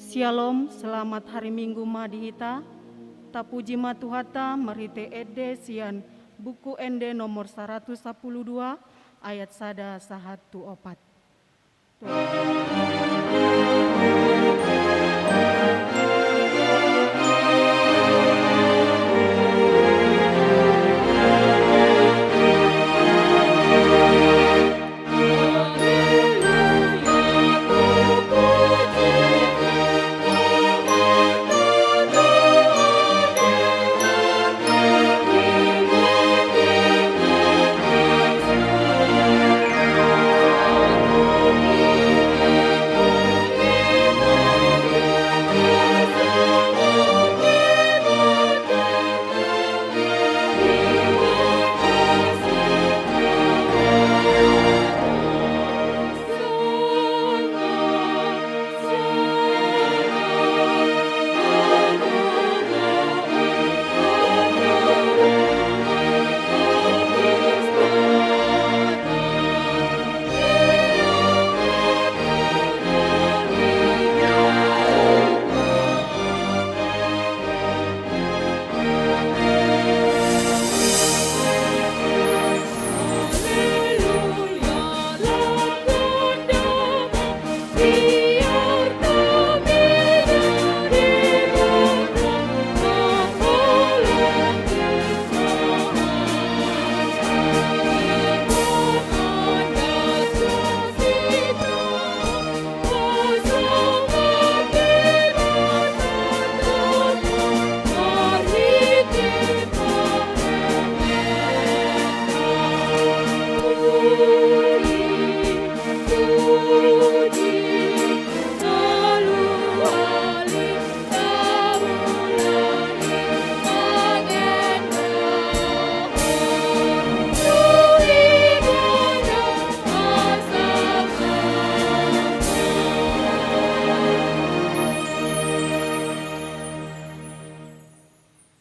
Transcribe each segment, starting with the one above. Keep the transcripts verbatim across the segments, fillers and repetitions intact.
Syalom, selamat hari Minggu ma di hita. Tapuji ma Tuhanta marhite ende sian Buku Ende nomor saratus sampulu dua, ayat sada sahat tu opat.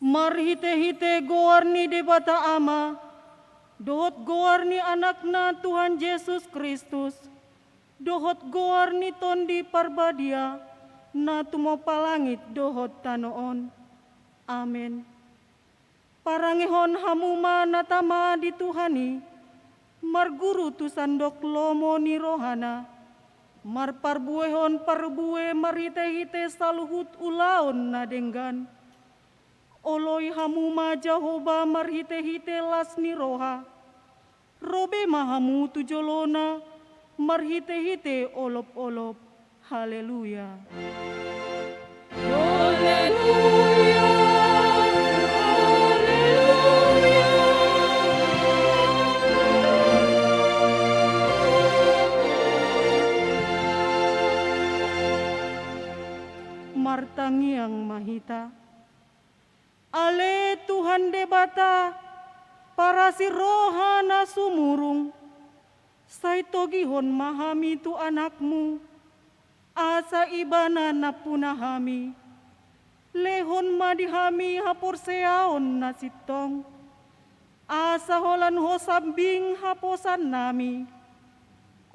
Marhite-hite goar ni Debata Ama, dohot goar ni Anakna Tuhan Jesus Kristus, dohot goar ni Tondi Parbadia, na tumompa langit dohot tano on. Amen. Parangehon hamu ma na tama di Tuhan i, marguru tu sandok lomo ni rohana, marparbuehon parbue marhite-hite saluhut ulaon na denggan. Oloi hamu ma Jahowa marhite-hite las ni roha. Ro be ma hamu tu jolona marhite-hite olop-olop. Haleluya. Haleluya, haleluya. Martangiang ma hita. Ale Tuhan Debata, parasi roha na sumurung, sai togihon ma hami tu Anakmu, asa Ibana nampuna hami. Lehon ma di hami haporseaon na sintong, asa holan Ho sambing haposan nami.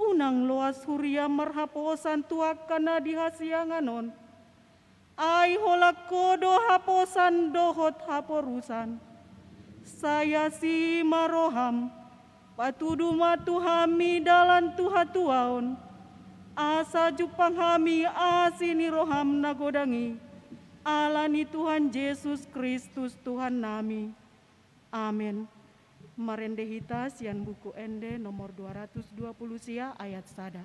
Unang loas huria marhaposan tu angka na di hasiangan on. Ai holan Ho do haposan dohot haporusan. Sai asi ma roham, patudu ma tu hami dalan tu hatuaon, asa jumpang hami asi ni roham na godang i, ala ni Tuhan Jesus Kristus Tuhan nami. Amen. Marende hita sian Buku Ende nomor dua ratus dua puluh sia ayat sada.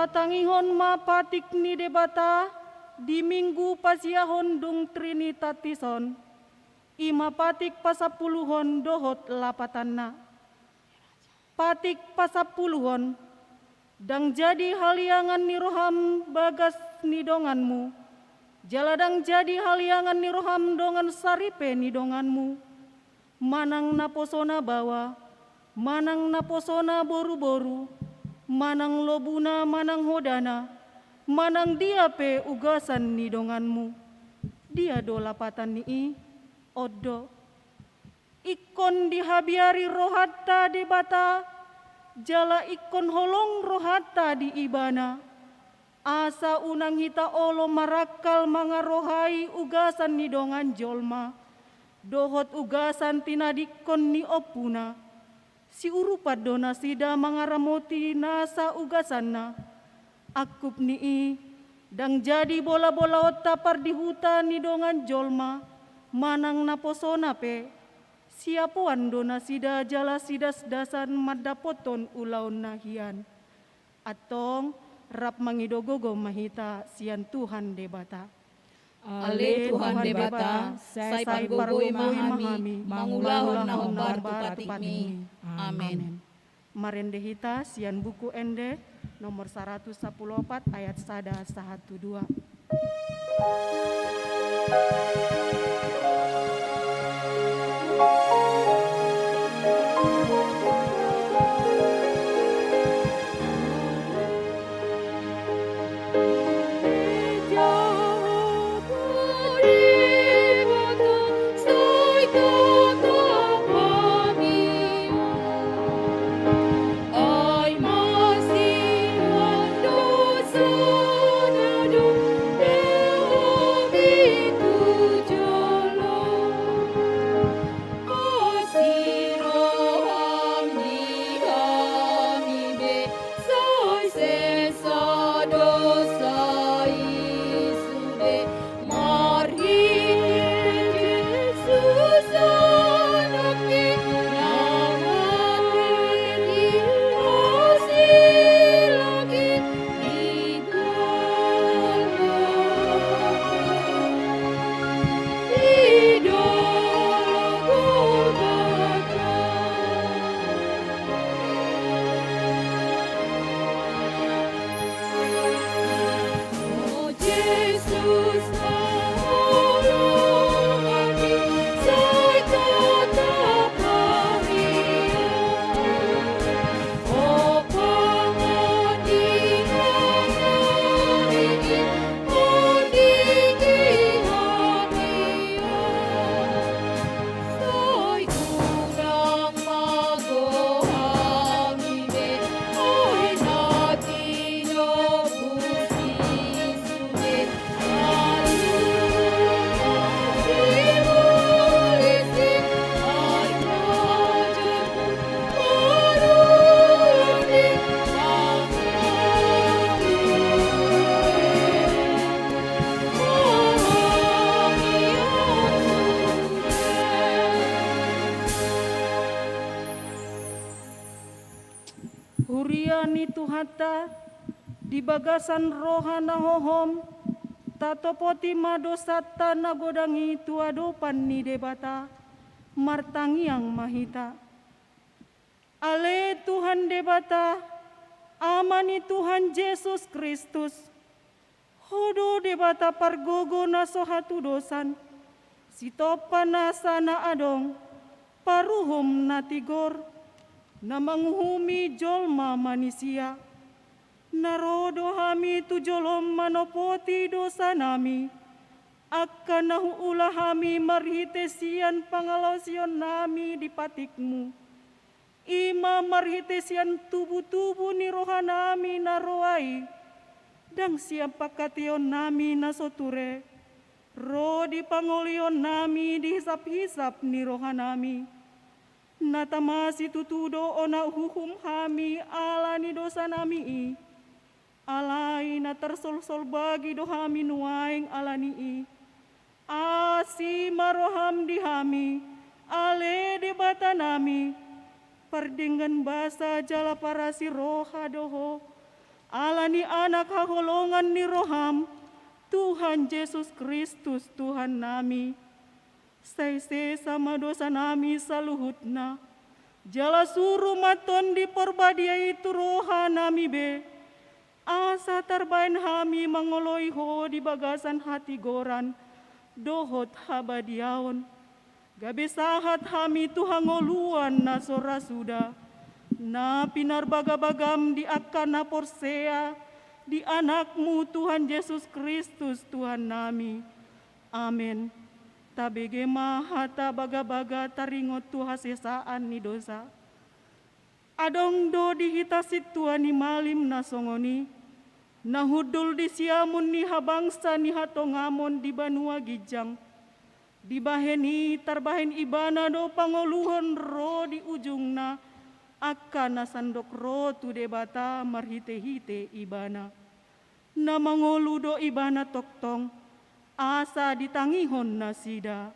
Patangihon ma patik ni Debata di Minggu pasiahon dung Trinitatis on, i ma patik pasampuluhon dohot lapatanna. Patik pasampuluhon. Ndang jadi haliangan ni roham bagas ni donganmu, jala ndang jadi haliangan ni roham dongan saripe ni donganmu, manang naposona baoa, manang naposona boruboru, manang lobuna, manang hodana, manang dia pe ugasan ni donganmu. Dia do lapatan ni i? On do. Ingkon dihabiari rohanta Debata, jala ingkon holong rohanta di Ibana, asa unang hita olo marangkal mangarohai ugasan ni dongan jolma dohot ugasan tinadingkon ni ompuna. Siurupan do nasida mangaramoti nasa ugasanna. Angkup ni i, ndang jadi bolabolaonta pardihuta ni dongan jolma manang naposona pe. Siapoan do nasida jala sidasdasan mandapothon ulaonna hian. Antong, rap mangido gogo ma hita sian Tuhan Debata. Ale Tuhan Debata, sai pargogoi ma hami mangulahon na hombar tu patikmi. Amen. Marende hita sian Buku Ende nomor saratus sampulu opat, ayat sada sahat tu dua. Huria ni Tuhanta, di bagasan roha na hohom, tatopoti ma dosanta na godang i tu adopan ni Debata. Martangiang ma hita. Ale Tuhan Debata, Ama ni Tuhan Jesus Kristus, Ho do Debata pargogo na so hatudosan, sitompa nasa na adong, paruhum na tigor, na manguhumi jolma manisia. Na ro do hami tu jolom manopoti dosanami, angka na huula hami marhite sian pangalaosionnami di patikmu. I ma marhite sian tubutubu ni rohanami na roa i, ndang sian pangkataionnami na so ture, ro di pangolionnami di hisaphisap ni rohanami. Na tama situtu do ona huhum hami ala ni dosanami i. Alai na tarsolsol bagi do hami nuaeng ala ni i. Asi ma roham di hami, ale Debatanami, pardenggan basa jala parasi roha do Ho. Ala ni Anak haholongan ni roham, Tuhan Jesus Kristus Tuhannami, sai sesa ma dosanami saluhutna, jala suru ma Tondi Parbadia i tu rohanami be, asa tarbahen hami mangoloi Ho di bagasan hatigoran dohot habadiaon, gabe sahat hami tu hangoluan na so ra suda, na pinarbagabagam di angka na porsea di Anakmu Tuhan Jesus Kristus Tuhannami. Amen. Tabege ma hata bagabaga taringot tu hasesaan ni dosa. Adong do di hita sintua ni malim na songon i, na hundul di siamun ni habangsa ni hatongamon di banua ginjang. Dibahen i tarbahen ibana do pangoluhon ro di ujungna angka na sandok ro tu Debata marhitehite ibana. Na mangolu do ibana tongtong, asa ditangihon nasida.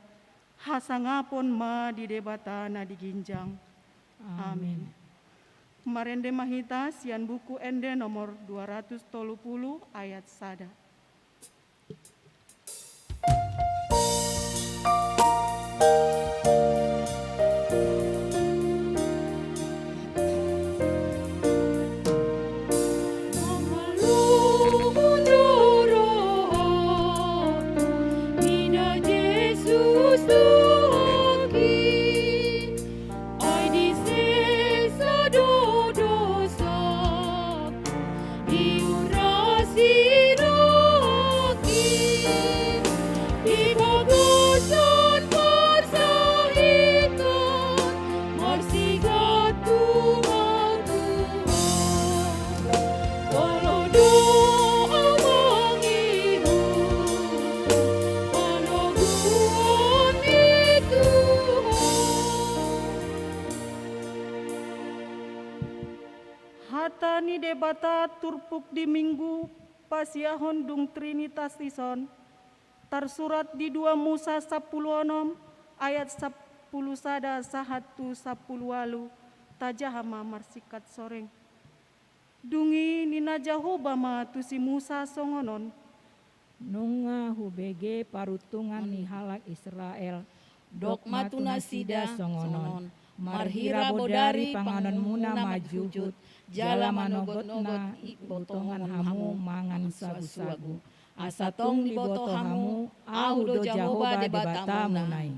Hasangapon ma di Debata na di ginjang. Amen. Amen. Marende ma hita sian Buku Ende nomor dua ratus tolu pulu ayat sada. Ai disesa do dosa, diurasi rohangki, di bagasan parsahiton, marsigantung ma Tuhan. Olo do amang ihut, panoguran ni Tuhan. Hata ni Debata turpuk di Minggu pasiahon dung Trinitatis on, tarsurat di dua Musa sampulu onom ayat sampulu sada sahat tu sampulu ualu. Tajaha ma marsingkat soreng. Dung i ninna Jahowa ma tu si Musa songon on: Nunga hubege paruntungan ni halak Israel, dok ma tu nasida songon on: Marhira bodari panganonmuna manjujut, jala manogotnogot i botohon hamu mangan sagusagu, asa tong diboto hamu, Ahu do Jahowa Debatamuna i.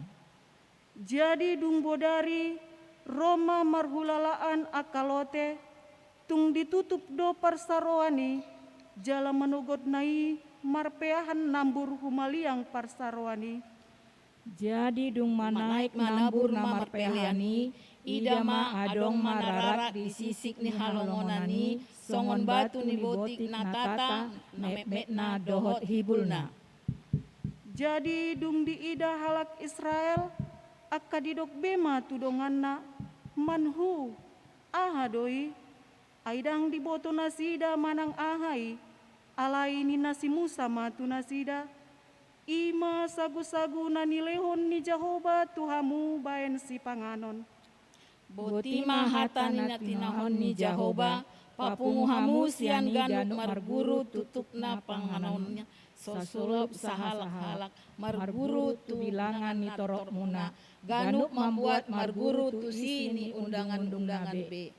Jadi dung bodari, ro ma marhulalaan angka lote, tung ditutup do parsaroan i, jala manogotna i marpeahan nambur humaliang parsaroan i. Jadi dung manaek nambur na marpeahan i, ida ma adong ma na rarak di sisik ni halongonan i, songon batu ni botik na tata, metmetna dohot hibulna. Jadi dung diida halak Israel, angka didok be ma tu donganna: Manhu, aha do i? Ai ndang diboto nasida manang aha i. Alai ninna si Musa ma tu nasida: I ma sagusagu na nilehon ni Jahowa tu hamu baen sipanganon. Boti ma hata na tinahon ni Jahowa: Papungu hamu sian i ganup marguru tutupna panganonna, so solop sahalakhalak, marguru tu bilangan ni torokmuna, ganup mambuat marguru tu isi ni undanganmuna be.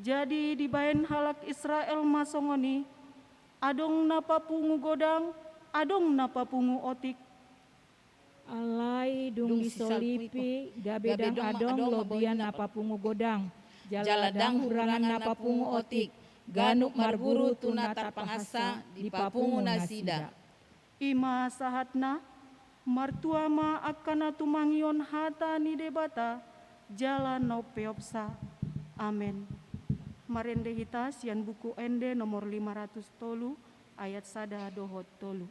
Jadi dibaen halak Israel ma songon i: Adong na papungu godang, adong na papungu otik. Alai dung disolipi, gabe ndang adong lobian na papungu godang, jala ndang hurangan na papungu otik, ganup marguru tu na tarpangansa dipapungu nasida. I ma sahatna. Martua ma angka na tumangihon hata ni Debata jala na umpeopsa. Amen. Marende hita sian Buku Ende nomor lima ratus tolu, ayat sada dohot tolu.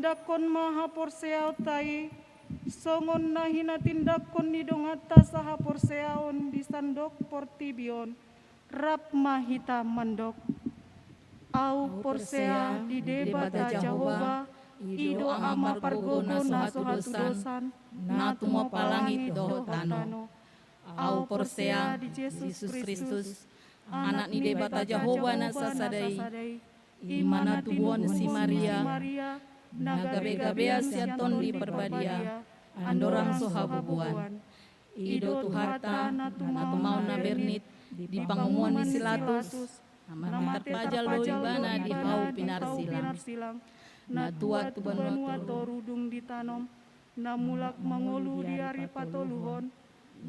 Tindakkon ma haporseaonta i, songon na hinatindakon ni donganta sahaporseaon di sandok portibi on, rap ma hita mandok. Ahu porsea di Debata Jahowa, i do Ama pargogo na so hatudosan, na tumompa langit dohot tano. Ahu porsea di Jesus Kristus, Anak ni Debata Jahowa na sasada i, i ma na tubuhon si Maria, na gabegabean sian Tondi Parbadia, andorang so habubuan. I do Tuhanta na tumaon na bernit di pangomoan ni si Latus, na martarpajal do Ibana di hau pinarsilang, na tuat tu banua toru dung ditanom, na mulak mangolu di ari patoluhon,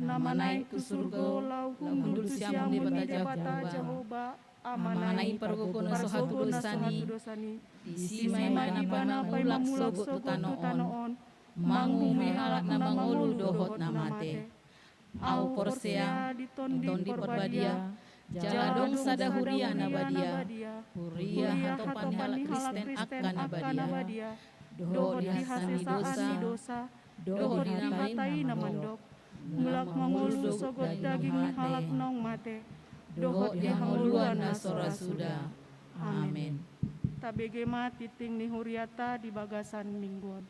na manaek tu surgo laho hundul tu siamun ni Debata Jahowa, Amana i pargogo na so hatudosan i. Disi ma Ibana mulak sogot tu tano on, manguhumi halak na mangolu dohot na mate. Ahu porsea di Tondi Parbadia, jala adong sada huria na badia, huria hatopan ni halak Kristen angka na badia, dohot di hasesaan ni dosa, dohot di na hata i na mandok, mulak mangolu sogot daging ni halak naung mate, dohot di hangoluan na so ra suda. Amen. Tabege ma tingting ni hurianta di bagasan minggu on.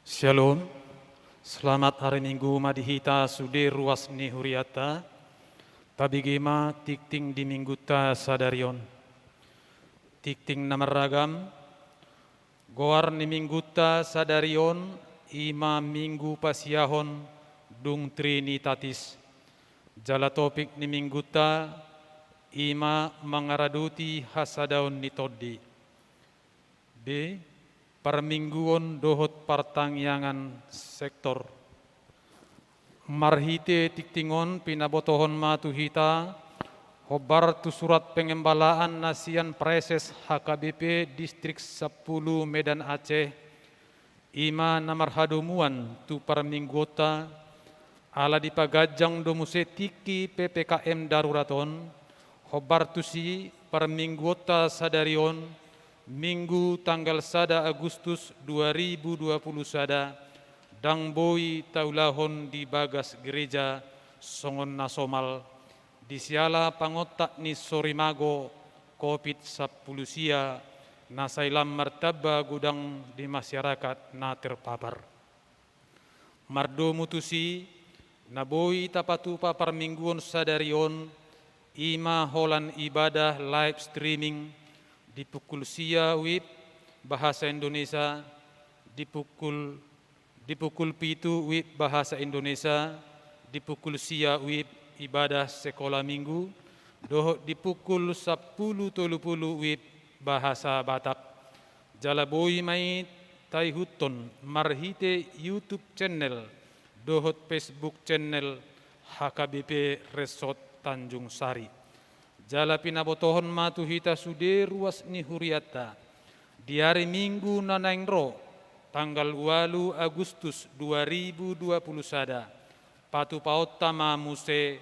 Syalom. Selamat hari Minggu ma di hita sude ruas ni hurianta. Tabege ma tingting di minggunta sadari on. Tingting na marragam. Goar ni minggunta sadari on i ma Minggu Pasiahon dung Trinitatis. Jala topik ni minggunta i ma mangaradoti hasadaon ni tondi. B. Parmingguon dohot partangiangan sektor. Marhite tingting on pinabotohon ma tu hita hombar tu surat pengembalaan na sian Praeses H K B P Distrik Sampulu Medan Aceh, i ma na marhadomuan tu parmingguonta, ala dipaganjang do muse tingki P P K M darurat on, hombar tusi parmingguonta sadari on, Minggu tanggal sada Agustus dua ribu dua puluh sada, ndang boi taulahon di bagas gereja songon na somal, di siala pangontak ni sorimago Covid sampulu sia na sai lam martamba godang di masyarakat na terpapar. Mardomu tusi, na boi tapatupa parmingguon sadari on, i ma holan ibadah live streaming di pukul sia WIB bahasa Indonesia, di pukul, di pukul pitu WIB bahasa Indonesia, di pukul sia WIB ibadah sekolah minggu, dohot di pukul sampulu tolu pulu WIB bahasa Batak. Jala boi ma i taihuthon marhite YouTube channel dohot Facebook channel H K B P Resort Tanjung Sari. Jala pinabotohon ma tu hita sude ruas ni hurianta, di ari Minggu na naeng ro, tanggal ualu Agustus dua ribu dua puluh sada, patupaonta ma muse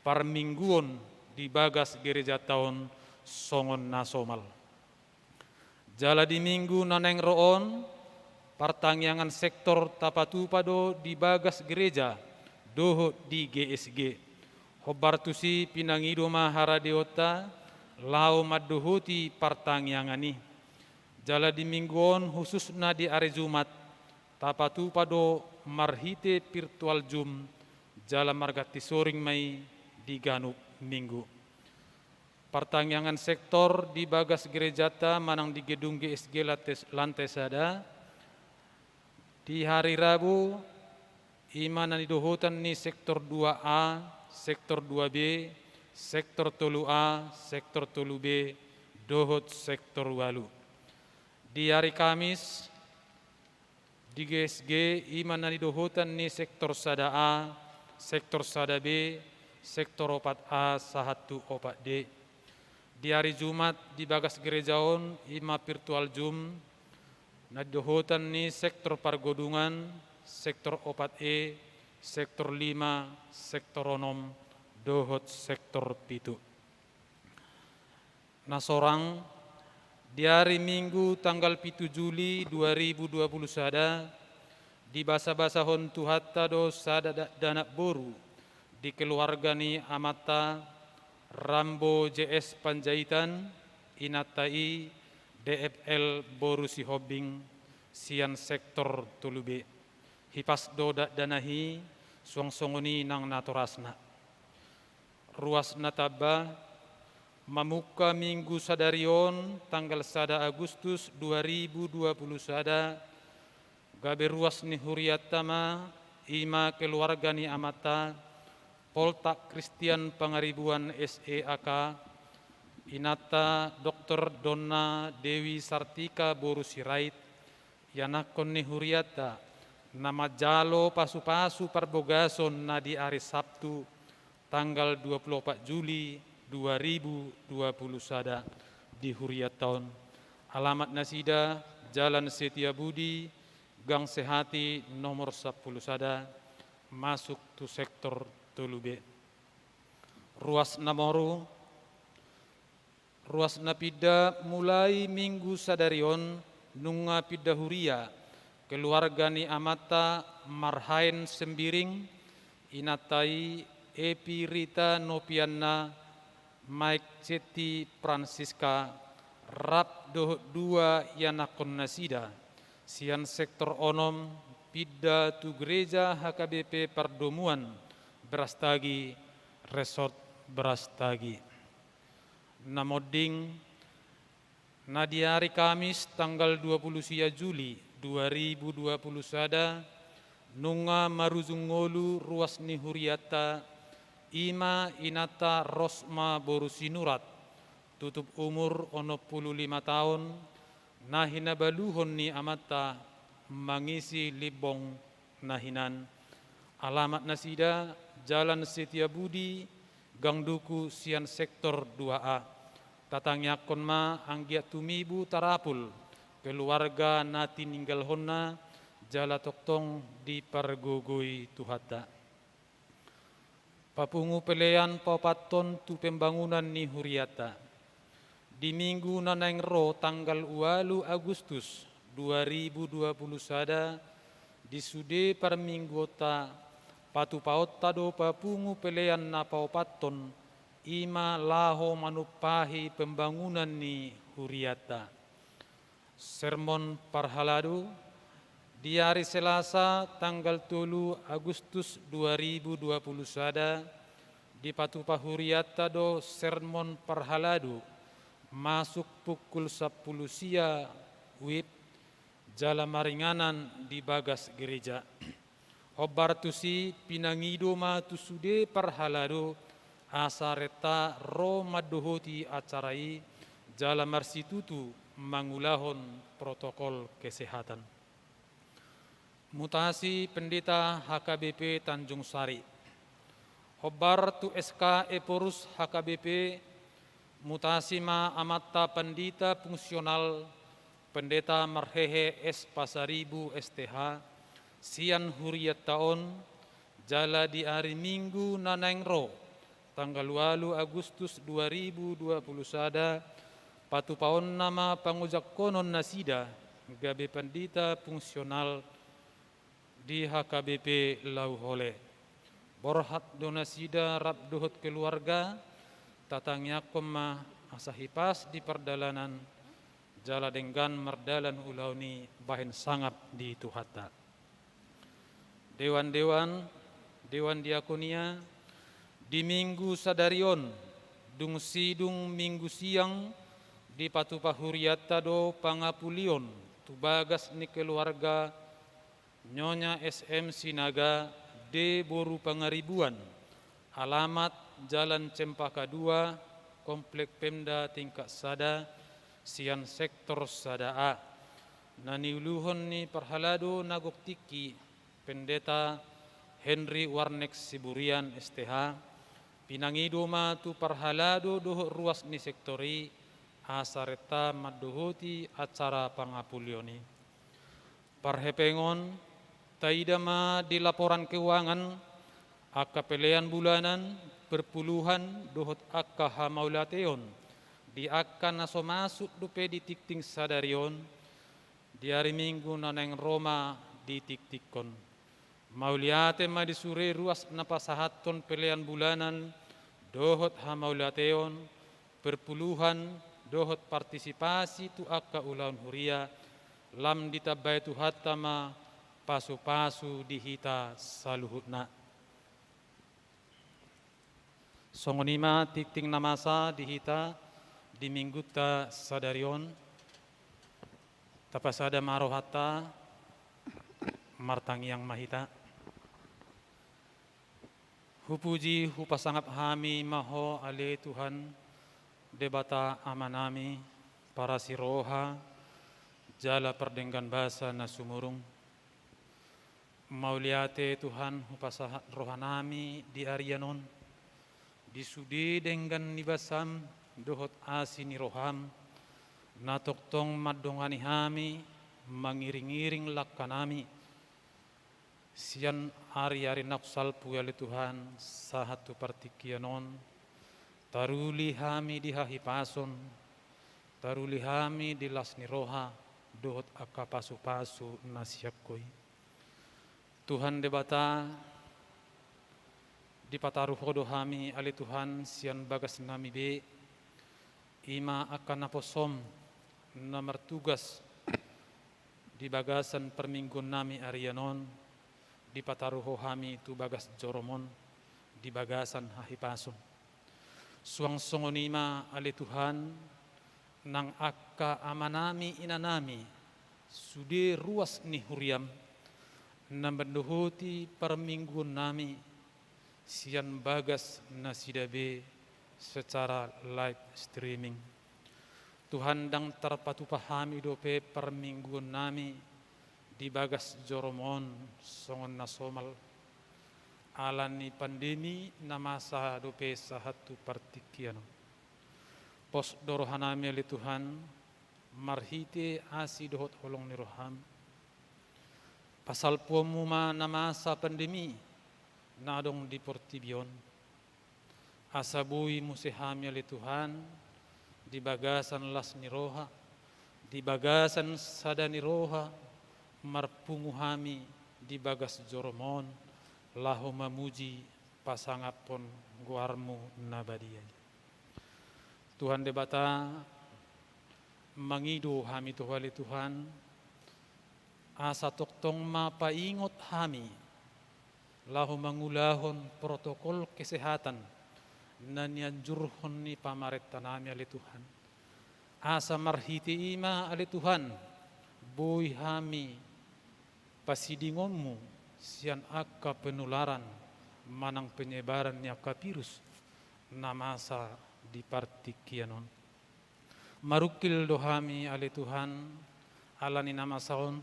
parmingguon di bagas gerejanta on songon na somal. Jala di Minggu na naeng ro on, partangiangan sektor tapatupa do di bagas gereja dohot di G S G. Hombar tusi pinangido ma haradeonta laho mandohoti partangiangan i. Jala di Minggu on, khususna di ari Jumat, tapatupa do marhite virtual Zoom, jala marganti soring ma i di ganup Minggu. Partangiangan sektor di bagas gerejanta manang di gedung G S G lantai, lantai sada. Di hari Rabu, i ma na nidohotan ni sektor dua A, sektor dua B, sektor tolu A, sektor tolu B, dohot sektor ualu. Di ari Kamis, di G S G, i ma na nidohotan ni sektor sada A, sektor sada B, sektor opat A sahat tu opat D. Di ari Jumat di bagas gereja on, i ma virtual Zoom, na nidohotan ni sektor pargodungan, sektor opat E, sektor lima, sektor onom, dohot sektor pitu. Na sorang, di ari Minggu tanggal pitu Juli dua ribu dua puluh sada, dibasabasahon Tuhanta do sada da-, dakdanak boru di keluarga ni amanta, Rambo J S Panjaitan, inanta i D F L boru Sihombing, sian sektor tolu B. Hipas do dakdanak i, suang songon i nang natorasna. Ruas na tamba, mamungka Minggu sadari on, tanggal sada Agustus dua ribu dua puluh sada, gabe ruas ni hurianta ma, i ma keluarga ni amanta, Poltak Kristian Pangaribuan S E A K, inanta Doktor Donna Dewi Sartika boru Sirait, ianakhon ni hurianta, na manjalo pasupasu parbogason na di ari Sabtu, tanggal dua puluh opat Juli dua ribu dua puluh sada di hurianta on. Alamat nasida, Jalan Setiabudi, Gang Sehati nomor sampulu sada, masuk tu sektor tolu B. Ruas na moru, ruas na pinda, mulai Minggu sadari on, nunga pinda huria keluarga ni amanta Marhaen Sembiring, inanta i Epi Rita Nopianna, Maik Cetti Francisca, rap dohot dua ianakhon nasida, sian sektor onom, pinda tu gereja H K B P Pardomuan, Brastagi, Resort Brastagi. Na monding, na di ari Kamis tanggal dua puluh sia Juli dua ribu dua puluh sada, nunga marujung ngolu ruas ni hurianta, i ma inanta Rosma boru Sinurat, tutup umur onom pulu lima taon, na hinabaluhon ni amanta mangisi limbong na hinan. Alamat nasida, Jalan Setiabudi, Gang Duku, sian sektor dua A. Tatangiangkon ma anggiat tumibu tarapul keluarga na tininggalhonna, jala tongtong dipargogoi Tuhanta. Papungu pelean paopathon tu pembangunan ni hurianta. Di Minggu na naeng ro, tanggal ualu Agustus dua ribu dua puluh sada, di sude parmingguonta, patupaonta do papungu pelean na paopathon, i ma laho manumpahi pembangunan ni hurianta. Sermon parhalado, di ari Selasa tanggal tolu Agustus dua ribu dua puluh sada, dipatupa hurianta do sermon parhalado, masuk pukul sampulu sia WIB, jala maringanan di bagas gereja. Hombar tusi, pinangido ma tu sude parhalado, asa renta ro mandohoti acara i, jala marsitutu mangulahon protokol kesehatan. Mutasi Pendeta H K B P Tanjung Sari. Hombar tu S K Ephorus H K B P, mutasi ma amanta Pandita Fungsional, Pendeta Marhehe S Pasaribu S T H, sian hurianta on, jala di ari Minggu na naeng ro, tanggal ualu Agustus dua ribu dua puluh sada, patupaonna ma pangojangkonon nasida gabe pandita fungsional di H K B P Lauhole. Borhat do nasida rap dohot keluarga, tatangiangkon ma asa hipas di pardalanan, jala denggan mardalan ulaon i bahen sangap di Tuhanta. Dewan-dewan, dewan diakonia, di Minggu sadari on, dung sidung Minggu siang, dipatupa hurianta do pangapulion tu bagas ni keluarga Nyonya S M Sinaga, D boru Pangaribuan, alamat Jalan Cempaka dua, Komplek Pemda tingkat sada, sian sektor sada A. Na niuluhon ni parhalado na gok tingki, Pendeta Henry Warnek Siburian S T H, Pinangido ma tu parhalado dohot ruas ni sektor i, asa renta mandohoti acara pangapulion i. Parhepengon, taida ma di laporan keuangan, angka pelean bulanan, perpuluhan, dohot angka hamauliateon, di angka na so masuk dope di tingting sadari on, di ari Minggu na naeng ro ma ditingtinghon. Mauliate ma di sure ruas na pasahathon pelean bulanan, dohot hamauliateon, perpuluhan, dohot partisipasi tu angka ulaon huria, lam ditambai Tuhanta ma pasupasu di hita saluhutna. Songon i ma tingting na masa di hita di Minggunta sadari on. Tapasada ma rohanta, martangiang ma hita. Hupuji, hupasangap hami ma Ho ale Tuhan, Debata Amanami, parasi roha, jala pardenggan basa na sumurung. Mauliate Tuhan, hupasahat rohanami di arian on, di sude denggan ni basam dohot asi ni roham, na tongtong mandongani hami, mangiringiring langkanami, sian ariari naung salpu ale Tuhan, sahat tu partingkian on, taruli hami di hahipason, taruli hami di las ni roha, dohot angka pasupasu na sian Ho i. Tuhan Debata, dipataru Ho do hami ale Tuhan sian bagasnami be, i ma angka naposom na martugas di bagasan parmingguonnami arian on, dipataru Ho hami tu bagas jorom on, di bagasan hahipason. Suang songon i ma ale Tuhan, nang angka amanami inanami, sude ruas ni huriam, na mandohoti parmingguonnami, sian bagas nasida be secara live streaming. Tuhan, ndang tarpatupa hami dope parmingguonnami di bagas jorom on songon na somal, ala ni pandemi na masa dope sahat tu partingkian on. Pos do rohanami ale Tuhan, marhite asi dohot holong ni roham, pasalpuonmu ma na masa pandemi na adong di portibi on. Asa boi muse hami ale Tuhan, di bagasan las ni roha, di bagasan sada ni roha, marpungu hami di bagas jorom on, laho mamuji pasangaphon goarmu na badia i. Tuhan Debata, mangido hami tu Ho ale Tuhan, asa tongtong ma paingot hami, laho mangulahon protokol kesehatan na nianjurhon ni pamarentanami ale Tuhan. Asa marhite i ma ale Tuhan, boi hami pasidingonmu sian angka penularan manang penyebaran ni angka virus na masa di partingkian on. Marungkil do hami ale Tuhan, ala ni na masa on,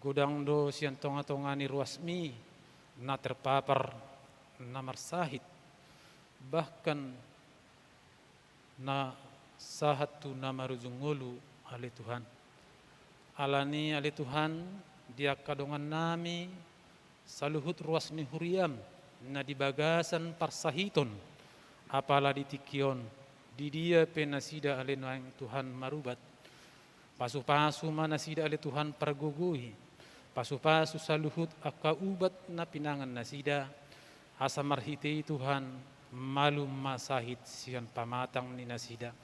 godang do sian tongatonga ni ruasmi na terpapar, na marsahit, bahkan na sahat tu na marujung ngolu ale Tuhan. Ala ni ale Tuhan, di angka dongannami, saluhut ruas ni huriam, na di bagasan parsahiton, apala di tingki on, di dia pe nasida ale naeng Tuhan marubat. Pasupasu ma nasida ale Tuhan pargogoi, pasupasu saluhut angka ubat na pinangan nasida, asa marhite i Tuhan, malum ma sahit sian pamatang ni nasida.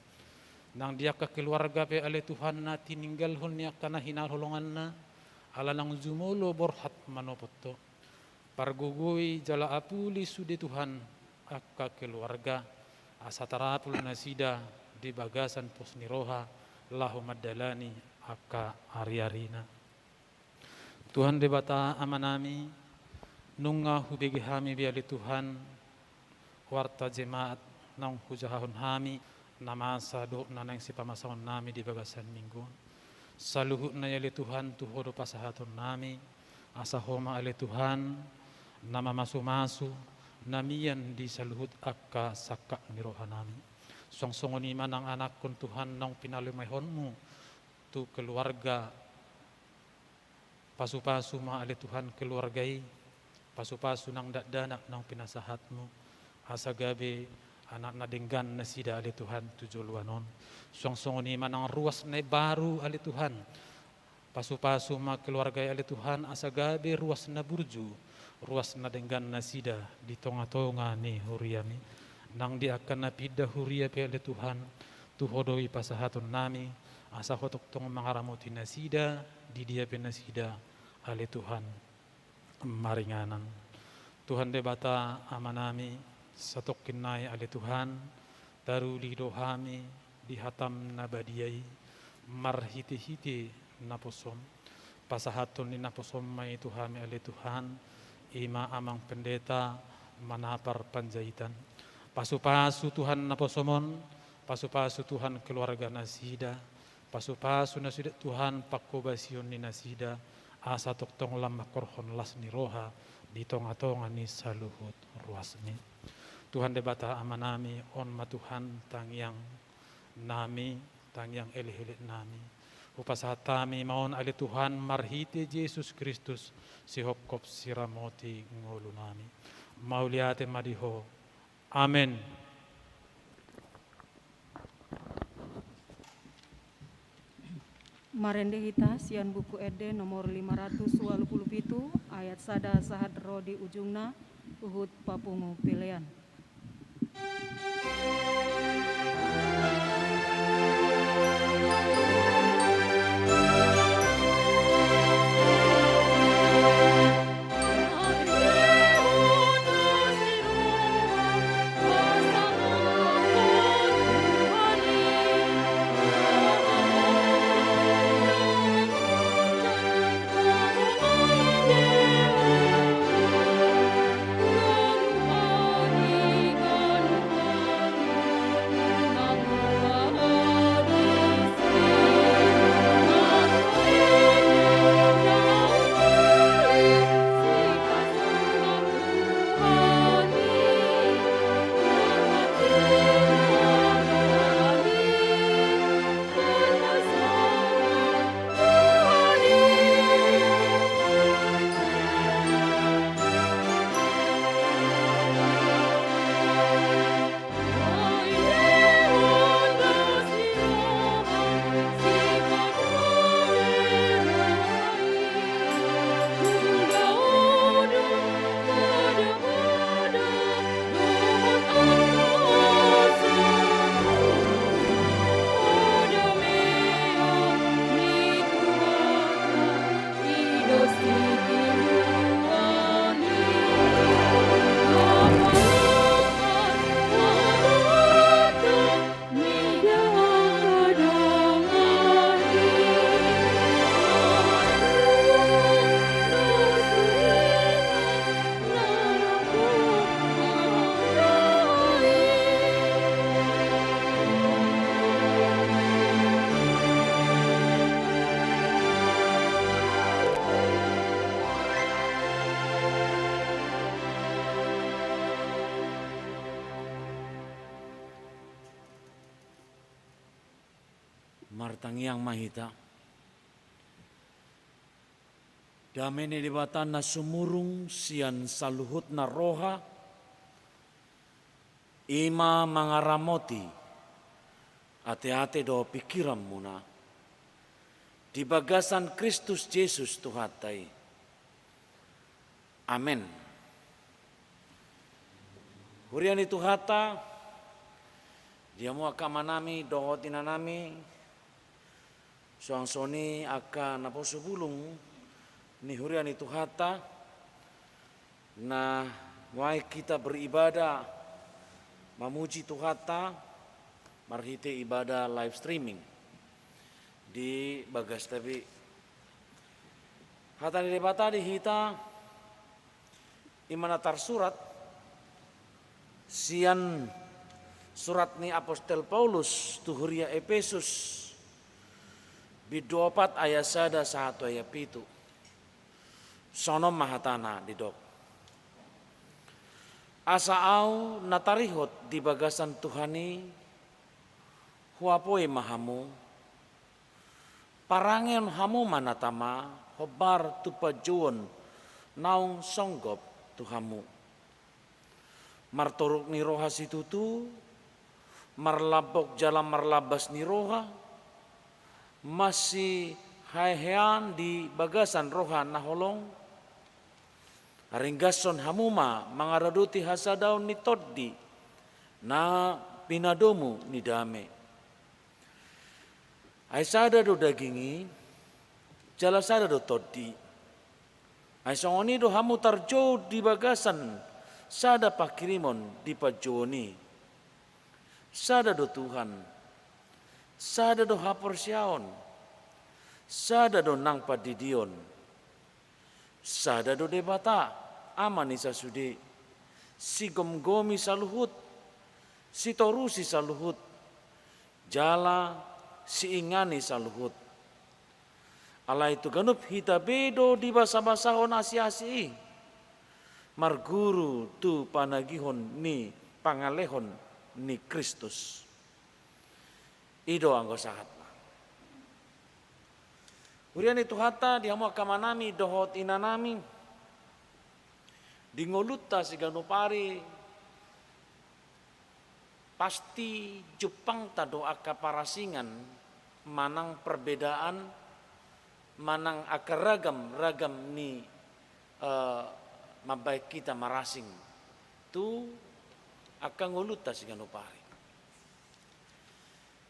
Nang di angka keluarga pe ale Tuhan na tininggalhon ni angka na hinaholonganna, ala naung jumolo borhat manopot Ho. Pargogoi jala apuli sude Tuhan angka keluarga, asa tarapul nasida di bagasan pos ni roha, laho mandalani angka ariarina. Tuhan Debata Amanami, nunga hubege hami be ale Tuhan, warta jemaat naung hujahahon hami, na masa dohot na naeng sipamasaonnami di bagasan minggu on. Saluhutna i ale Tuhan tu Ho do pasahatonnami, asa Ho ma ale Tuhan, na mamasumasu, na mian di saluhut angka sangkap ni rohanami. Suang songon i ma nang anakkon Tuhan naung pinalemahonmu tu keluarga. Pasupasu ma ale Tuhan keluarga i, pasupasu nang dakdanak naung pinasahatmu, asa gabe anak na denggan nasida ale Tuhan tu joloan on. Suang songon i ma nang ruas na imbaru ale Tuhan. Pasupasu ma keluarga i ale Tuhan, asa gabe ruas na burju, ruas na denggan nasida di tongatonga ni huriami. Nang di angka na pinda huria pe ale Tuhan, tu Ho do i pasahatonnami, asa Ho tongtong mangaramoti nasida, di dia pe nasida ale Tuhan maringanan. Tuhan Debata Amanami, satongkin nai ale Tuhan, taruli do hami di hataM na badia i, marhitehite naposoM. Pasahathon ni naposoM ma i tu hami ale Tuhan, i ma amang pendeta Manapar Panjaitan. Pasupasu Tuhan naposoM on, pasupasu Tuhan keluarga nasida, pasupasu nasida Tuhan panghobasion ni nasida, asa tongtong lam mangkorhon las ni roha di tongatonga ni saluhut ruasmi. Tuhan Debata Amanami, on ma Tuhan tangiangnami, tangiang elekeleknami. Hupasahat hami ma on ale Tuhan marhite Jesus Kristus, sihophop siramoti ngolunami. Mauliate ma di Ho. Amen. Marende hita sian Buku Ende nomor lima ratus walu pulu pitu, ayat sada sahat ro di ujungna, huhut papungu pelean. Martangiang ma hita. Dame ni Debata na sumurung sian saluhutna roha, i ma mangaramoti ateate dohot pingkiranmuna di bagasan Kristus Jesus Tuhanta i. Amen. Huria ni Tuhanta, di hamu angka amanami dohot inanami, suang songon i angka naposo bulung ni huria ni Tuhanta, na nuaeng hita beribadah mamuji Tuhanta marhite ibadah live streaming di bagasta be. Hata ni Debata di hita i ma na tarsurat sian surat ni apostel Paulus tu huria Epesus, bindu opat ayat sada sahat tu ayat pitu. Songon on ma hatana didok: Asa ahu na tarihot di bagasan Tuhan i, huapoi ma hamu, parangehon hamu ma na tama, hombar tu panjouon naung songgop tu hamu. Martoruk ni roha situtu, marlambok jala marlambas ni roha, masihehean di bagasan roha na holong, ringgashon hamu ma mangaradoti hasadaon ni Tondi na pinadomu ni dame. Ai sada do daging i, jala sada do Tondi. Ai songon i do hamu tarjou di bagasan sada panghirimon di panjouon i. Sada do Tuhan, sada do haporseaon, sada do nang pandidion, sada do Debata, Ama ni sasude, sigomgomi saluhut, sitorusi saluhut, jala siingani saluhut. Alai tu ganup hita be do dibasabasahon asiasi i, marguru tu panagihon ni pangalehon ni Kristus. I do anggo sahatna. Huria ni Tuhanta, di hamu angka amanami dohot inanami, di ngolunta siganup ari, pasti jumpangta do angka parasingan manang perbedaan, manang angka ragam-ragam ni, eh, mambahen hita marasing tu angka ngolunta siganup ari.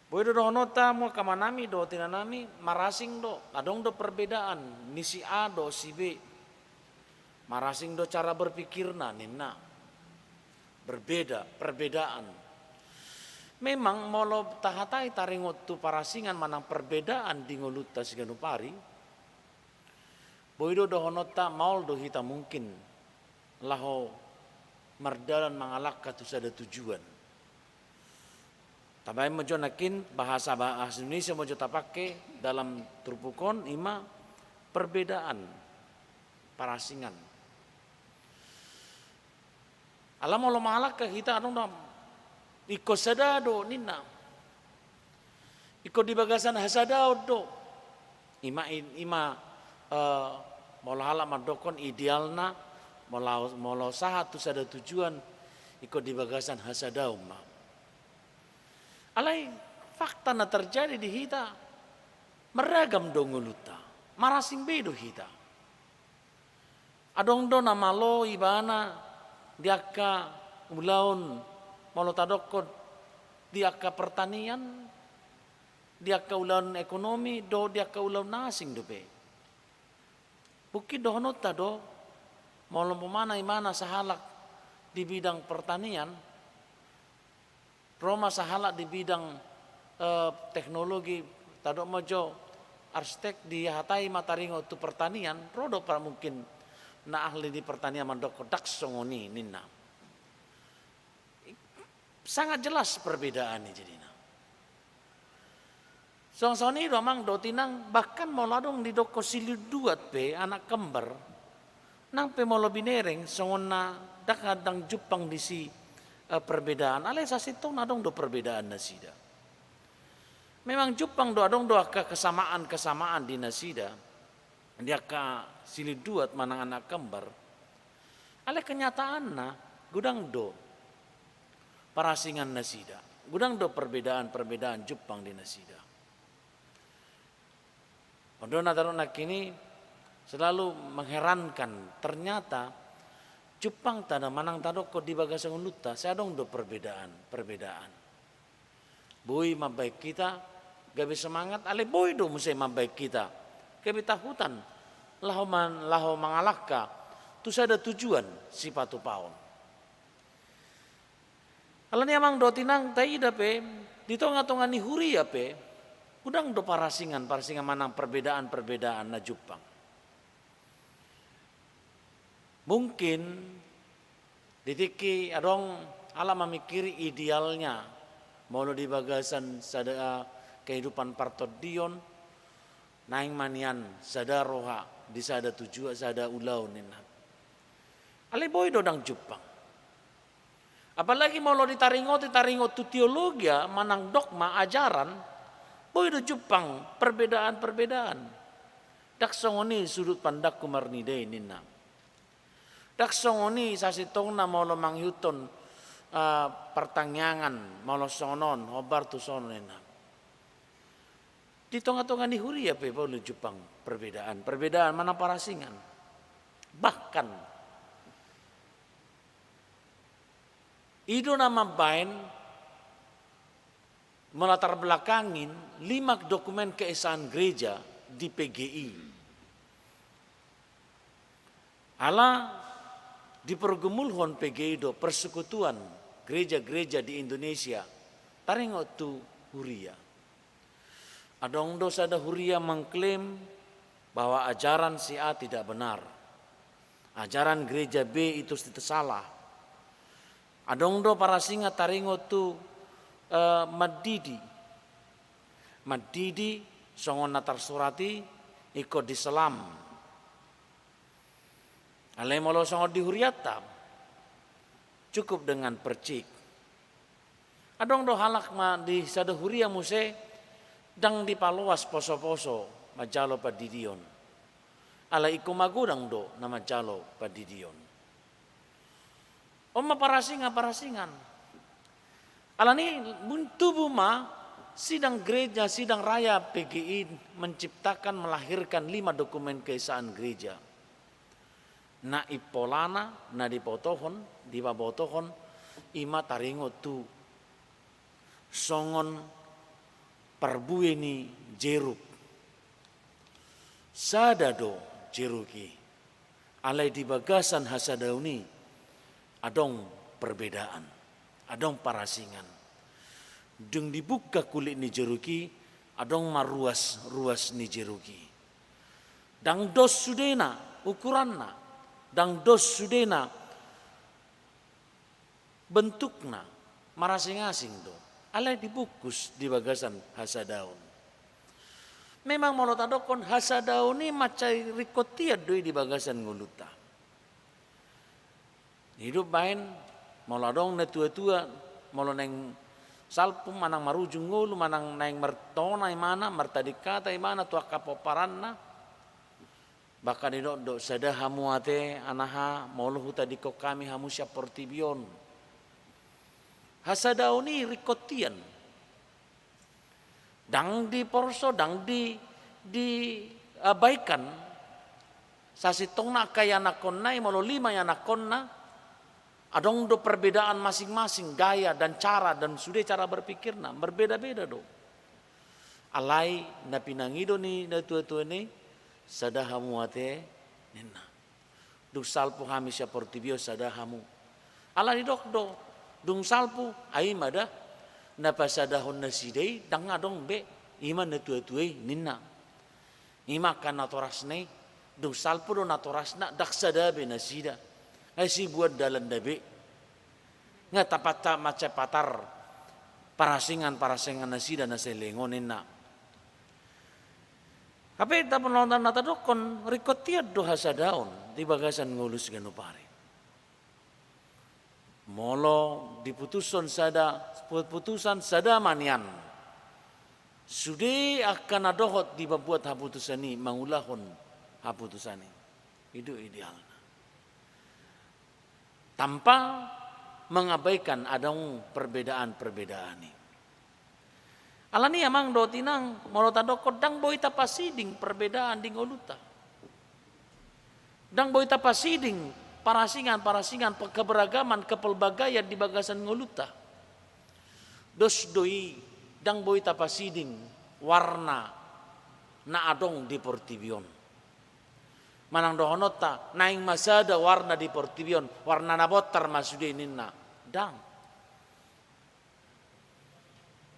Boi do dohononta, hamu angka amanami dohot inanami, marasing do, adong do perbedaan ni si A dohot si B. Marasing do cara berpikirna ninna. Berbeda, perbedaan. Memang molo tahatai taringot tu parasingan manang perbedaan di ngolunta siganup ari, boi do dohononta, maol do hita mungkin laho mardalan mangalangka tu sada tujuan. Tabaen ma jo nangkin, bahasa, bahasa Indonesia ma jo tapake dalam turpuk on, i ma perbedaan parasingan. Ala molo mangalangka hita, adong do, ingkon sada do ninna. Ingkon di bagasan hasadaon do. I ma, i ma, eh, molo halak mandokkon idealna, molo, molo sahat tu sada tujuan, ingkon di bagasan hasadaon ma. Alai fakta na terjadi di hita, marragam do ngolunta, marasing be do hita. Adong do na malo ibana di angka ulaon, molo tadokkon, di angka pertanian, di angka ulaon ekonomi, dohot di angka ulaon na asing dope. Mungkin dohononta do, molo umpamana imana sahalak di bidang pertanian, ro ma sahalak di bidang, eh, teknologi, tadok ma jo arsitek, dihatai ma taringot tu pertanian, ro do pa mungkin na ahli di pertanian mandokkon ndang songon i ninna. Sangat jelas perbedaan i jadina. Songon i do amang dohot inang, bahkan molo adong didokkon silunduat pe anak kembar, nang pe molo binereng songon na ndang, ndang jumpang disi, eh, perbedaan. Alai sasintongna adong do perbedaan nasida. Memang jumpang do, adong do angka kesamaan-kesamaan di nasida, di angka silunduat manang anak kembar. Alai kenyataanna godang do parasingan nasida, godang do perbedaan-perbedaan jumpang di nasida. On do na tadok nangkin i selalu mengherankan, ternyata jumpangta na manang tadokkon di bagasan ngolunta, sai adong do perbedaan-perbedaan. Boi mambahen hita gabe semangat, alai boi do muse mambahen hita gabe tahutan laho man-, laho mangalangka tu sada tujuan sipatupaon. Alani amang dohot inang, taida pe, di tonga-tonga ni huria pe, godang do parasingan-parasingan manang perbedaan-perbedaan na jumpang. Mungkin di tingki adong halak mamingkiri idealnya, molo di bagasan sada kehidupan partondion, naeng ma nian sada roha di sada tujuan, sada ulaon ninna. Alai boi do ndang jumpang. Apalagi molo ditaringoti, taringot tu teologia manang dogma ajaran, boi do jumpang perbedaan-perbedaan. Ndang songon i sudut pandangku marnida i ninna. Ndang songon i sasintongna molo mangihuthon, ah, partangiangan, molo songon on, hombar tu son on ninna. Di tonga-tonga ni huria pe boi do jumpang perbedaan, perbedaan manang parasingan. Bahkan i do na mambaen melatar belakangi lima dokumen keesaan gereja di P G I. Ala dipergumulhon P G I do persekutuan gereja-gereja di Indonesia taringot tu huria. Adong do sada huria mengklaim bahwa ajaran si A tidak benar. Ajaran gereja B itu tidak salah. Adong do parasingan taringot tu, eh, mandidi. Mandidi songon na tarsurat i ingkon diselam. Alai molo songon di hurianta, cukup dengan percik. Adong do halak ma di sada huria muse ndang dipaloas poso-poso manjalo pandidion. Alai ingkon magodang do na manjalo pandidion. On ma parasingan-parasingan. Alani i tubu ma sidang gereja, sidang raya P G I menciptakan, melahirkan lima dokumen keesaan gereja. Na impolana, na dibotohon, dipabotohon, i ma taringot tu songon parbue ni jeruk. Sada do jeruk i. Alai di bagasan hasadaon i adong perbedaan, adong parasingan. Dung dibuka kulit ni jeruk i, adong ma ruas-ruas ni jeruk i. Ndang dos sudena ukuranna, ndang dos sudena bentukna, marasing-asing do. Alai dibungkus di bagasan hasadaon. Memang molo tadokkon hasadaon i mansai ringkot hian do i di bagasan ngolunta. Hidup baen, molo adong natua-tua, molo naeng salpu manang marujung ngolu manang naeng martona ibana, martading hata ibana tu angka pomparanna. Bahkan didok do, sada hamu ate anaha, molo hutadingkon hami hamu sian portibi on. Hasadaon i ringkot hian. Ndang diporso, ndang di, di, ah, abaikan. Sasintongna angka ianakkonna i, molo lima ianakkonna, adong do perbedaan masing-masing gaya dan cara dan sude cara berpikirna, berbeda-beda do. Alai na pinangido ni natua-tua i, sada hamu ate ninna. Dung salpu hami sian portibi on sada hamu. Ala didok do, dung salpu, ai ma da, na pasadahon nasida i, ndang adong be, i ma natua-tua i ninna. I ma angka natorasna i, dung salpu do natorasna, ndang sada be nasida. Ai sibuan dalanna be. Nga tapatta mansai patar parasingan-parasingan nasida na saleleng on ninna. Hape tapanotan na tadokkon ringkot hian do hasadaon di bagasan ngolu siganup ari. Molo diputushon sada, putusan sada ma nian. Sude angka na dohot di pambuat haputusan i mangulahon haputusan i. I do idealna. Tanpa mengabaikan adong perbedaan-perbedaan i. Alani i amang dohot inang, molo tadokkon ndang boi tapasiding perbedaan di ngolunta. Ndang boi tapasiding parasingan-parasingan, pe-, keberagaman, kepelbagaian di bagasan ngolunta. Dos do i, ndang boi tapasiding warna na adong di portibi on. Manang dohononta, naeng ma sada warna di portibi on, warna na bontar ma sude ninna. Ndang.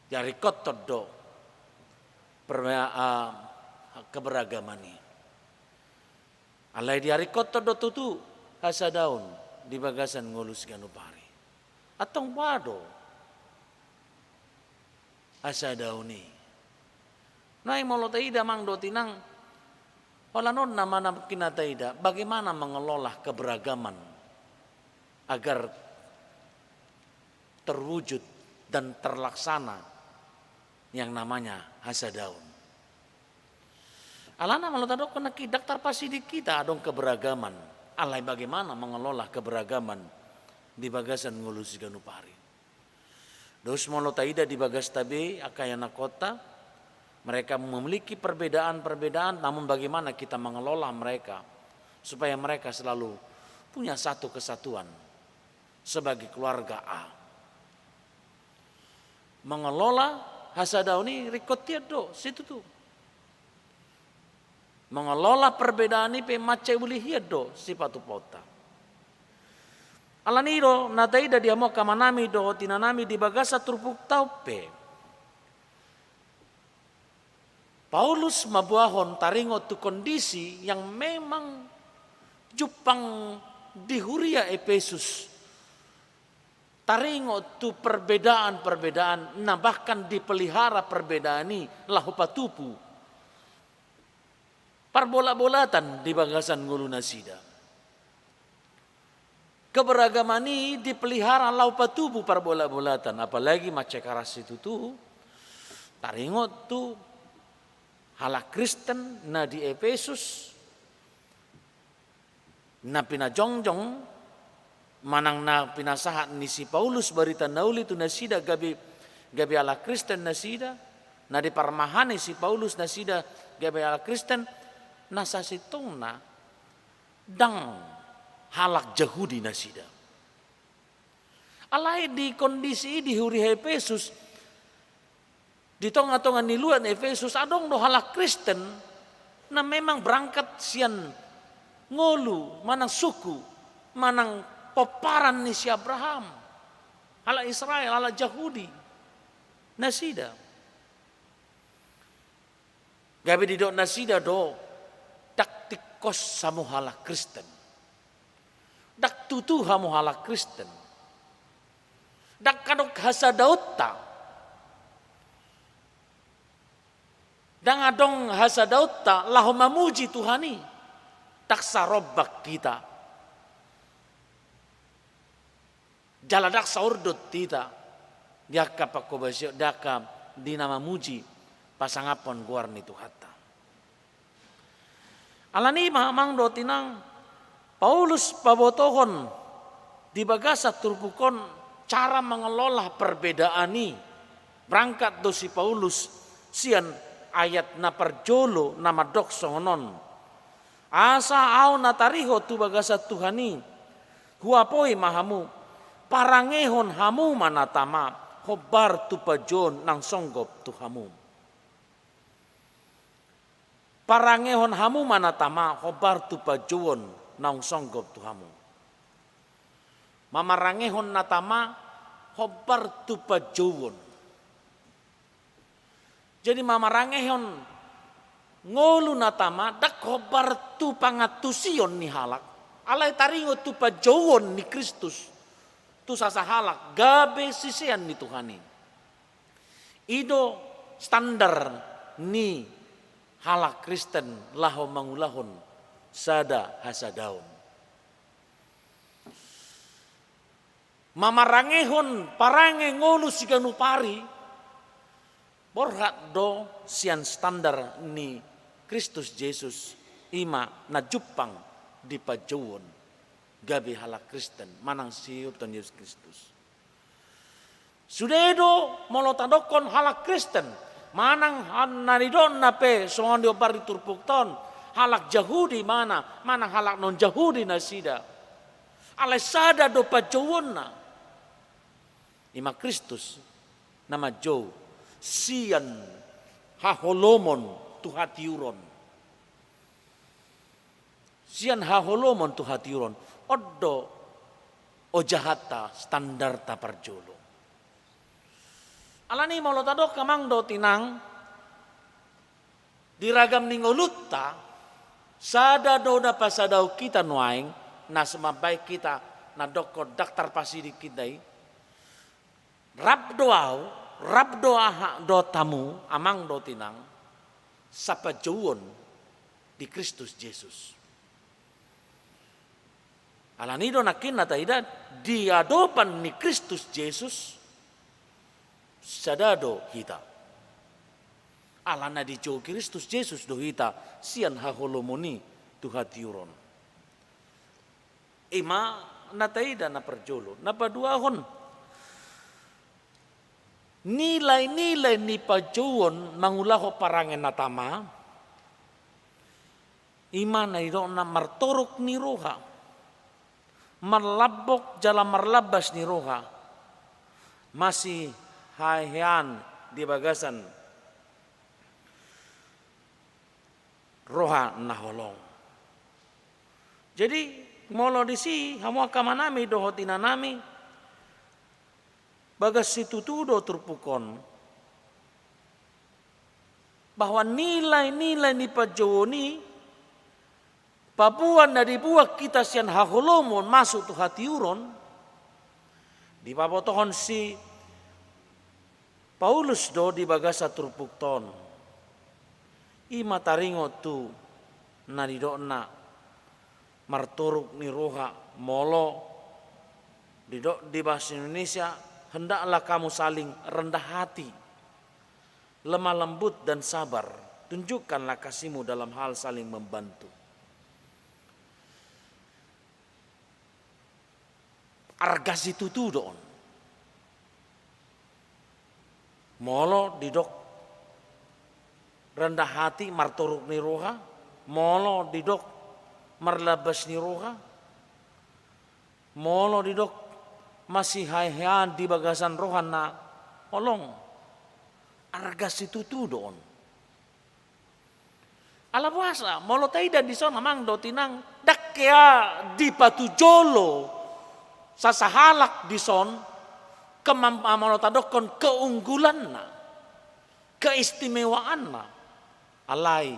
Diaringkothon do per-, ah, keberagaman i. Alai diaringkothon do tutu hasadaon di bagasan ngolu siganup ari. Antong boha do hasadaon i? Nuaeng molo taida amang dohot inang, holan on na manang na taida, bagaimana mengelola keberagaman agar terwujud dan terlaksana yang namanya hasadaon. Alana molo tadokkon nangkin, ndang tarpasiding hita adong keberagaman. Alai bagaimana mengelola keberagaman di bagasan ngolu siganup ari? Dos molo taida di bagasta be angka ianakhonta, mereka memiliki perbedaan-perbedaan, namun bagaimana kita mengelola mereka supaya mereka selalu punya satu kesatuan sebagai keluarga A. Mengelola hasadaon i ringkot hian do situtu. Mengelola perbedaan i pe mansai uli hian do sipatupaonta. Alani i do na taida di hamu angka amanami dohot inanami di bagasan turpukta on pe, Paulus mamboahon taringot tu kondisi yang memang jumpang di huria Epesus. Taringot tu perbedaan-perbedaan, na bahkan dipelihara perbedaan i laho patubu parbolatbolatan di bagasan ngolu nasida. Keberagaman i dipelihara laho patubu parbolatbolatan, apalagi mansai karas situtu taringot tu halak Kristen na di Epesus, na pinajongjong manang na pinasahat ni si Paulus barita na uli tu nasida gabe, gabe halak Kristen nasida, na diparmahani si Paulus nasida gabe halak Kristen, na sasintongna ndang halak Jahudi nasida. Alai di kondisi i di huria Epesus, di tongatonga ni luat Epesus, adong do halak Kristen na memang berangkat sian ngolu manang suku manang pomparan ni si Abraham, halak Israel, halak Jahudi nasida. Gabe didok nasida do, ndang tingkos hamu halak Kristen. Ndang tutu hamu halak Kristen. Ndang adong hasadaonta. Ndang adong hasadaonta laho mamuji Tuhan i. Ndang sarombak hita. Jala ndang saurdot hita di angka panghobasion, di angka di na mamuji pasangaphon goar ni Tuhanta. Alani i ma amang dohot inang, Paulus pabotohon di bagasan turpuk on cara mengelola perbedaan i. Berangkat do si Paulus sian ayat na parjolo na mandok songon on. Asa ahu na tarihot tu bagasan Tuhan i, huapoi ma hamu, parangehon hamu ma na tama, hombar tu panjouon naung songgop tu hamu. Parangehon hamu ma na tama, hombar tu panjouon naung songgop tu hamu. Mamarangehon na tama, hombar tu panjouon. Jadi mamarangehon ngolu na tama, ndang hombar tu pangantusion ni halak. Alai taringot tu panjouon ni Kristus tu sasahalak gabe sisean ni Tuhan i. I do standar ni halak Kristen laho mangulahon sada hasadaon. Mamarangehon parange ngolu siganup ari, borhat do sian standar ni Kristus Jesus, i ma na jumpang di panjouon gabe halak Kristen manang siihuthon Jesus Kristus. Sude do molo tadokkon halak Kristen, manang han-, na nidokna pe songon dihombar di turpukta on, halak Jahudi mana, manang halak non-Jahudi nasida. Alai sada do panjouonna, i ma Kristus na manjou sian haholomon tu hatiuron. Sian haholomon tu hatiuron. On do ojahatta, standarta parjolo. Alani i molo tadok amang dohot inang, di ragam ni ngolunta, sada do na pasadahon hita nuaeng, na sumambahen hita, na dokkon ndang tarpasiding hita i. Rap do ahu, rap do aha dohot hamu, amang dohot inang, sapanjouon di Kristus Jesus. Alani do nangkin na taida, di adopan ni Kristus Jesus sada do hita. Ala na dijou Kristus Jesus do hita sian haholomon i tu hatiuron. I ma na taida na parjolo. Na paduahon, nilai-nilai ni pajouon mangulahon parange na tama, i ma na nidokna martoruk ni roha, marlambok jala marlambas ni roha, masihahean di bagasan roha na holong. Jadi, molo disi hamu angka amanami dohot inanami, bagas situtu do turpuk on, bahwa nilai-nilai ni pajouon i, paboa na dibuat hita sian haholomon masuk tu hatiuron, dipabotohon si Paulus do di bagasan turpukta on. I ma taringot tu na nidokna martoruk ni roha, molo didok di bahasa Indonesia, hendaklah kamu saling rendah hati, lemah lembut dan sabar, tunjukkanlah kasihmu dalam hal saling membantu. Arga situtu do on. Molo didok rendah hati, martoruk ni roha, molo didok marlambas ni roha, molo didok masihahean di bagasan roha na holong, arga situtu do on. Ala boasa, molo taida dison amang dohot inang, ndang hea dipatujolo sasahalak dison kemam-, molo tadokkon keunggulanna, keistimewaanna, alai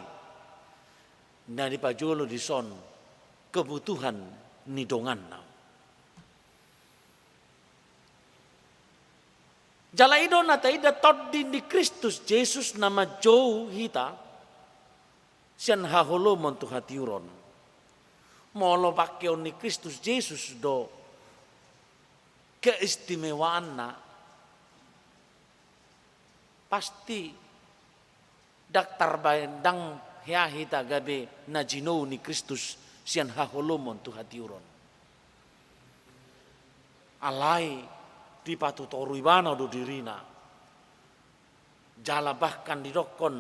na dipajolo dison kebutuhan ni donganna. Jala i do na taida tondi ni Kristus Jesus na manjou hita sian haholomon tu hatiuron. Molo pangkeon ni Kristus Jesus do keistimewaanna, pasti ndang tarbaen, ndang hea hita gabe na jinou ni Kristus sian haholomon tu hatiuron. Alai dipatutoru ibana do dirina. Jala bahkan didokkon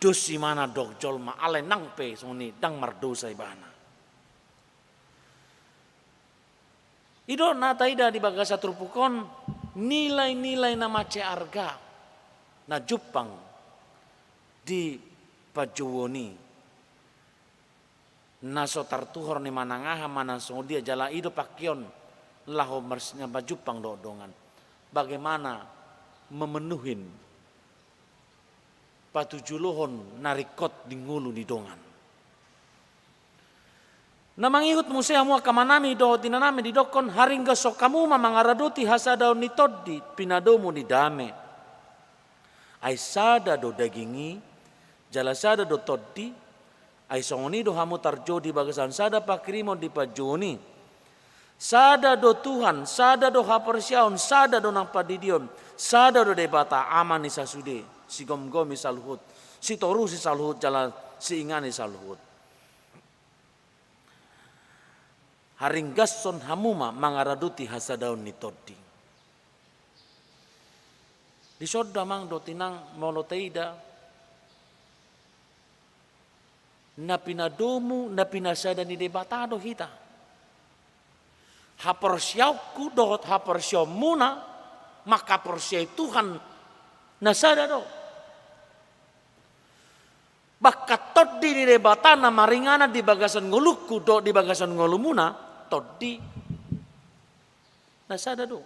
dos ibana dohot jolma, alai nang pe songon i ndang mardosa ibana. I do na taida di bagasan turpuk on nilai-nilai na mansai arga na jumpang di pajouon i. Na so tartuhor ni manang aha manang songon dia, jala i do pangkeon laho mars-, na manjumpang dohot dongan. Bagaimana memenuhi patujulohon na ringkot di ngolu ni dongan. Na mangihut muse hamu angka amanami dohot inanami didokkon, haringgashon hamu ma mangaradoti hasadaon ni tondi, pinadomu ni dame. Ai sada do daging i, jala sada do tondi, ai songon i do hamu tarjou di bagasan sada panghirimon di pajouon i. Sada do Tuhan, sada do haporseaon, sada do na pandidion, sada do Debata Ama ni sasude, sigomgomi saluhut, sitorusi saluhut, jala siingani saluhut. Haringgashon hamu ma mangaradoti hasadaon ni tondi. Dison do amang dohot inang molo taida na pinadomu, na pinasada ni Debata do hita. Haporseaonku dohot haporseaonmuna manghaporseai Tuhan na sada do. Bahkan tondi ni Debata na maringanan di bagasan ngolungku dohot di bagasan ngolumuna, tondi na sada do.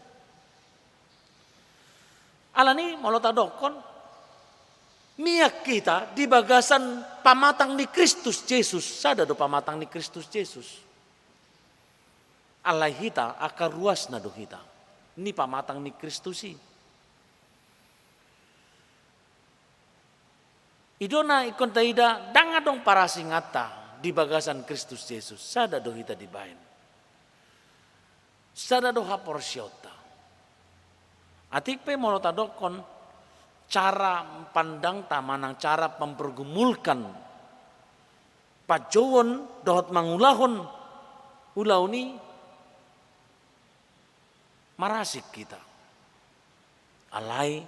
Alani molo tadokkon, mian hita di bagasan pamatang ni Kristus Jesus, sada do pamatang ni Kristus Jesus. Alai hita angka ruasna do hita ni pamatang ni Kristus i. I do na ingkon taida, ndang adong parasinganta di bagasan Kristus Jesus, sada do hita dibaen. Sada do haporseaonta. Atik pe molo tadokkon cara pandangta manang cara mempergumulkan panjouon dohot mangulahon ulaon i, marasing hita. Alai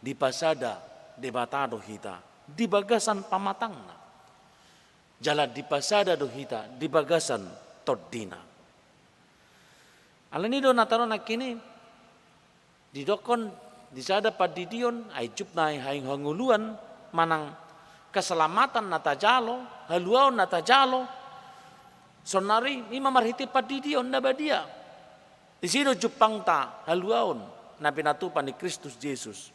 dipasada Debata do hita di bagasan pamatangna. Jala dipasada do hita di bagasan tondina. Alani do na tano nangkin i didokkon di sada pandidion, ai jumpang na hangoluan manang keselamatan na tajalo, haluaon na tajalo, saonari i ma marhite pandidion na badia. Disi do jumpangta haluaon na pinatupa ni Kristus Jesus.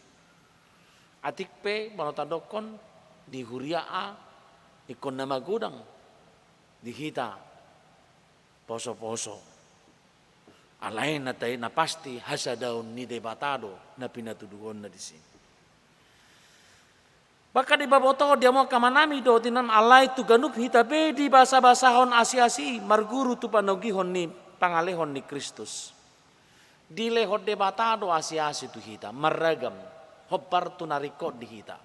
Atik pe molo tadokkon di huria A, ingkon na magodang di hita poso-poso. Alai na tai na pasti hasadaon ni Debata do na pinatuduhonna disi. Maka dipabotohon di hamu angka amanami dohot inanami, alai tu ganup hita be dibasabasahon asi-asi i marguru tu panogihon ni pangalehon ni Kristus. Dilehon Debata do asi-asi tu hita, marragam, hombar tu na ringkot di hita.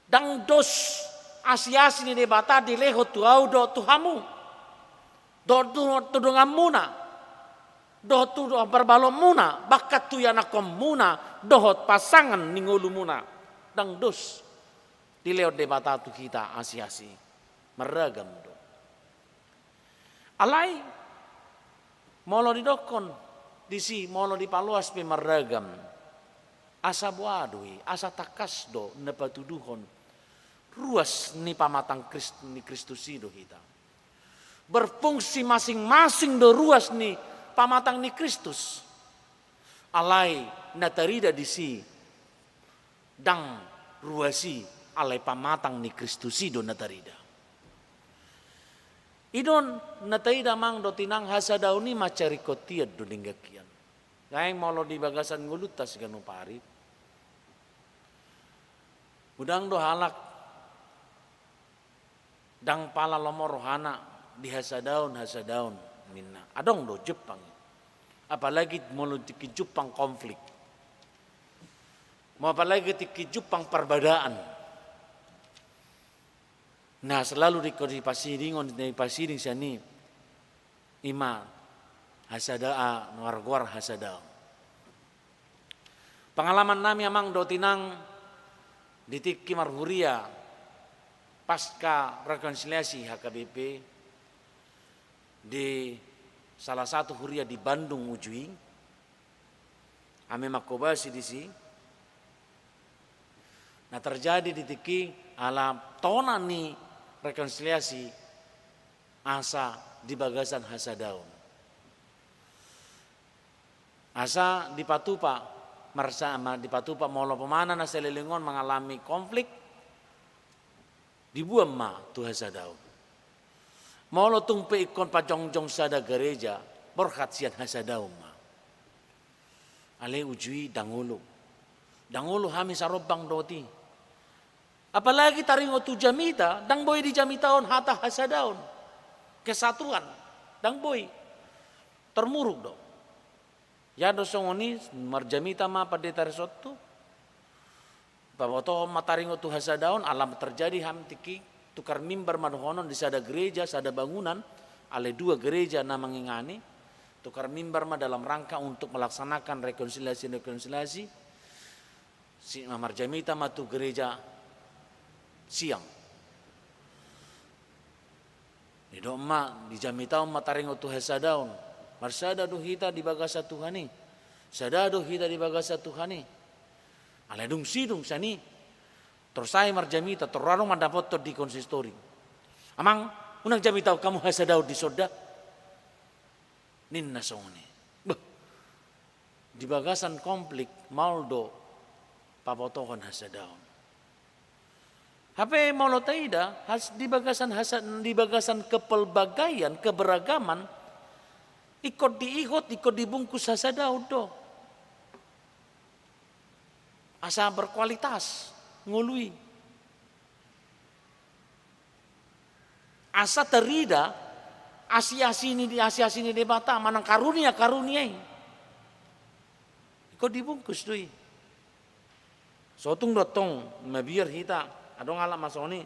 Ndang dos asi-asi ni Debata dilehon tu ahu dohot tu hamu, dohot tu, tu donganmuna, dohot tu, dohot parbaloonmuna, bahkan tu ianakhonmuna dohot pasangan ni ngolumuna. Ndang dos dilehon Debata tu hita asi-asi. Marragam do. Alai molo didokkon disi, molo dipaloas pe marragam, asa boha do i, asa tangkas do na patuduhon ruas ni pamatang Krist-, ni Kristus i do hita. Berfungsi masing-masing do ruas ni pamatang ni Kristus. Alai na tarida disi ndang ruas i, alai pamatang ni Kristus i do na tarida. I do na taida amang dohot inang, hasadaon i mansai ringkot hian do denggan hian. Naeng molo di bagasan ngolunta siganup ari, godang do halak ndang pala lomo rohana di hasadaon, hasadaon ninna. Adong do jumpang i. Apalagi molo tingki jumpang konflik. Molo apalagi tingki jumpang parbadaan. Nah, selalu di, di pasidingon, di pasiding sian i, i ma hasada, ah, margoar hasadaon. Pangalaman nami amang dohot inang di tingki marhuria pasca rekonsiliasi H K B P di salah satu huria di Bandung uju i, hami manghobasi disi, na terjadi di tingki ala tona ni rekonsiliasi asa di bagasan hasadaon. Asa dipatupa, marsa-, ma-, dipatupa molo umpamana na saleleng on mangalami konflik, dibuan ma tu hasadaon. Molo tung pe ingkon pajongjong sada gareja, borhat sian hasadaon ma. Alai uju i ndang olo. Ndang olo hami sarombang dohot i. Apalagi taringot tu jamita, ndang boi di jamita on hata hasadaon, kesatuan, ndang boi. Termuruk do. Ia do songon i, marjamita ma Pandita Risotto. Pabotohon ma taringot tu hasadaon, ala terjadi hami tingki tukar mimbar ma dohonon di sada gereja, sada bangunan, alai dua gereja na mangingani, tukar mimbar ma dalam rangka untuk melaksanakan rekonsiliasi-rekonsiliasi. Si, marjamita ma tu gereja siang. Didok ma, dijamitahon ma taringot tu hasadaon. Marsada do hita di bagasan Tuhan i. Sada do hita di bagasan Tuhan i. Alai dung sidung sian i, tor sae marjamita, tor ro ma mandapothon di konsistori. Amang, unang jamitahon hamu hasadaon di son da. Ninna songon i. Beh, di bagasan konflik, maol do pabotohon hasadaon. Hape molo taida, has-, di bagasan hasa-, di bagasan kepelbagaian, keberagaman, ingkon diihut, ingkon dibungkus hasadaon do. Asa berkualitas, ngolu i. Asa tarida asi-asi ni, asi-asi ni Debata manang karunia-karunia i. Ingkon dibungkus do i. So tung do antong mabiar hita, adong halak ma songon i.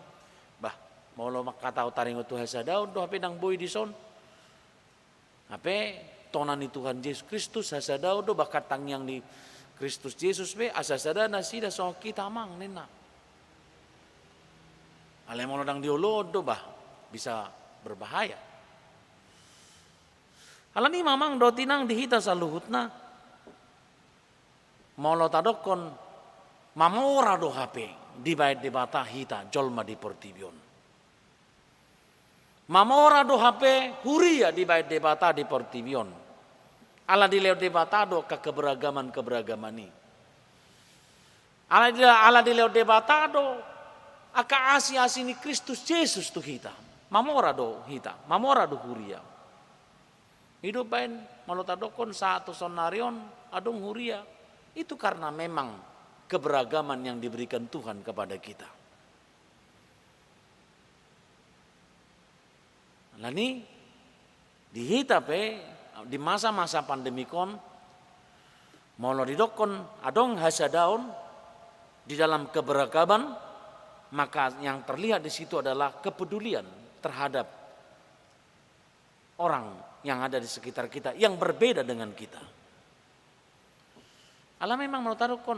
Bah, molo mangkatahon taringot tu hasadaon do hape ndang boi dison. Hape tona ni Tuhan Jesus Kristus hasadaon do, bahkan tangiang ni Kristus Jesus pe asa sada nasida songon hita, Amang, ninna. Alai molo ndang dioloan do, bah, bisa berbahaya. Alani i ma, Amang dohot Inang, di hita saluhutna, molo tadokkon, mamora do hape dibaen Debata hita jolma di portibi on. Mamora do hape huria dibaen Debata di portibi on. Ala dilehon Debata do angka keberagaman-keberagaman i. Ala di, ala dilehon Debata do angka asi-asi ni Kristus Jesus tu hita. Mamora do hita, mamora do huria. I do umbaen molo tadokkon sahat tu saonnari on adong huria. Itu karena memang keberagaman yang diberikan Tuhan kepada kita. Alani i, di hita pe, di masa-masa pandemik on, molo didokkon adong hasadaon di dalam keberagaman, maka yang terlihat di situ adalah kepedulian terhadap orang yang ada di sekitar kita, yang berbeda dengan kita. Ala memang molo tadokkon,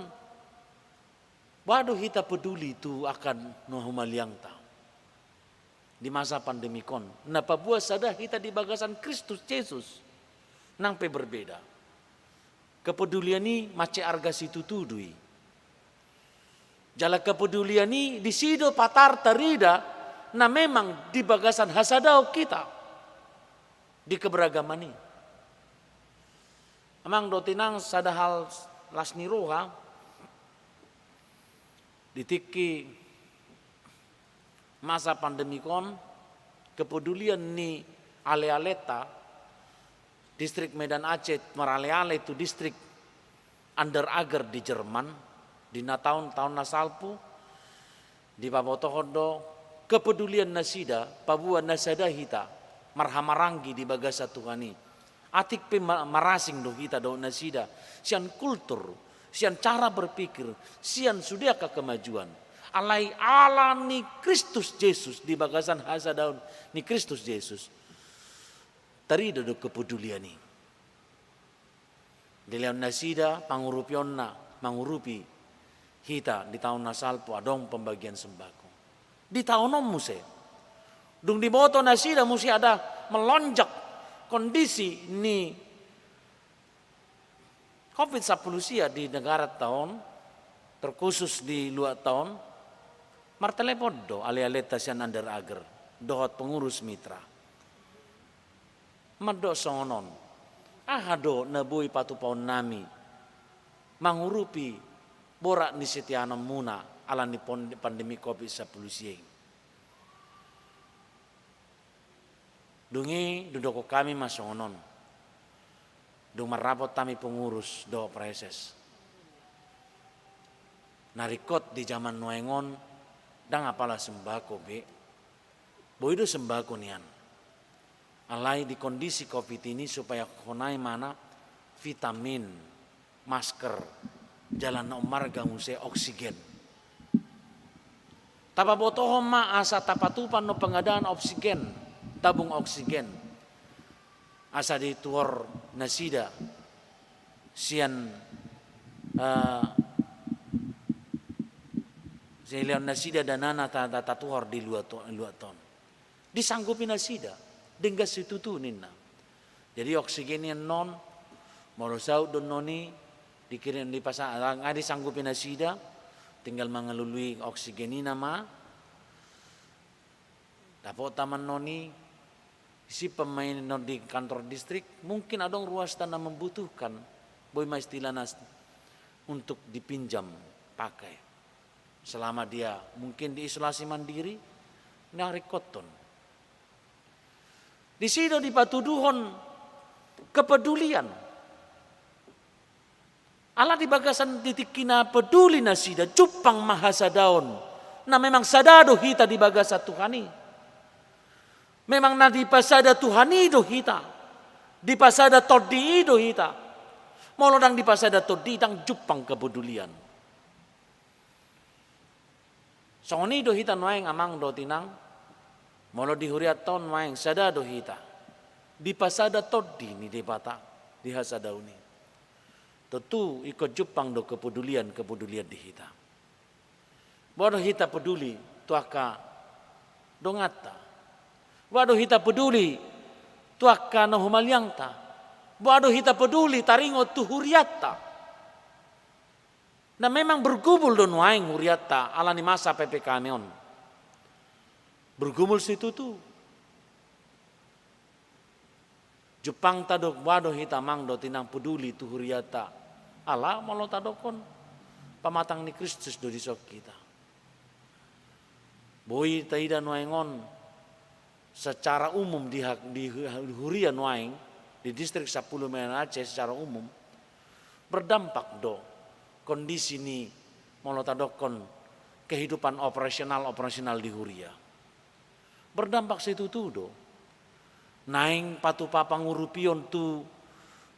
boha do hita peduli tu angka na humaliangta di masa pandemik on, na paboa sada hita di bagasan Kristus Jesus, nang pe berbeda. Kepedulian i mansai arga situtu do i. Jala kepedulian i disi do patar tarida, na memang di bagasan hasadaon hita di keberagaman i. Amang dohot Inang, sada hal las ni roha, di tingki masa pandemik on, kepedulian ni ale-aleta, distrik Medan Aceh marale-ale tu distrik Unterager di Jerman, di na taon, taon na salpu, dipabotohon do kepedulian nasida, paboa na sada hita marhahamaranggi di bagasan Tuhan i. Atik pe ma-, marasing do hita dohot nasida, sian kultur, sian cara berpikir, sian sude angka kemajuan. Alai ala ni Kristus Jesus, di bagasan hasadaon ni Kristus Jesus, tarida do kepedulian i. Dilehon nasida pangurupionna, mangurupi hita di taon na salpu adong pembagian sembako. Di taon on muse, dung diboto nasida muse ada melonjak kondisi ni covid sampulu sia di negaranta on, terkhusus di luatta on, martelepon do ale-aleta sian Unterager dohot pengurus mitra. Mandok songon on, aha do na boi patupaonnami mangurupi borat ni sitianonmuna ala ni pon-, pandemi covid sampulu sia i? Dung i didok hami ma songon on, dung marrapot hami pengurus dohot praeses, na ringkot di zaman nuaeng on ndang apala sembako be. Boi do sembako nian. Alai di kondisi covid ini supaya hona i ma na vitamin, masker, jala na ummarga muse oksigen. Tapabotohon ma asa tapatupa annon pengadaan oksigen, tabung oksigen. Asa dituhor nasida sian, eh, dilehon nasida danana ta-, ta-, tatuhor di luat-, luatta on. Disanggupi nasida, denggan situtu ninna. Jadi oksigen i annon, molo saut do annon i, dikirim, dipasa-, nga disanggupi nasida, tinggal mangalului oksigen i nama. Dapot ma annon i, disimpan ma i annon di kantor distrik, mungkin adong ruasta na membutuhkan, boi ma istilahna untuk dipinjam pakai. Selama dia mungkin di isolasi mandiri, na ringkot on. Disi do dipatuduhon kepedulian. Ala di bagasan di tingki na peduli nasida, jumpang ma hasadaon. Na memang sada do hita di bagasan Tuhan i. Memang na dipasada Tuhan i do hita, dipasada Tondi i do hita. Molo ndang dipasada Tondi, ndang jumpang kepedulian. Songon i do hita nuaeng, amang dohot inang. Molo di hurianta on nuaeng sada do hita, dipasada Tondi ni Debata di hasadaon i, tontu ingkon jumpang do kepedulian-kepedulian di hita. Boha do hita peduli tu angka donganta? Boha do hita peduli tu angka na humaliangta? Boha do hita peduli taringot tu hurianta? Na memang bergumul do nuaeng hurianta ala ni masa P P K M on. Bergumul situtu. Jumpangta do, boha do hita, amang dohot inang, peduli tu hurianta? Ala molo tadokkon pamatang ni Kristus do dison hita. Boi taida nuaeng on secara umum di ha-, di hu-, huria nuaeng, di Distrik Sampulu Medan Aceh secara umum, berdampak do kondisi ni, molo tadokkon, kehidupan operasional-operasional di huria. Berdampak situtu do. Naeng patupa pangurupion tu,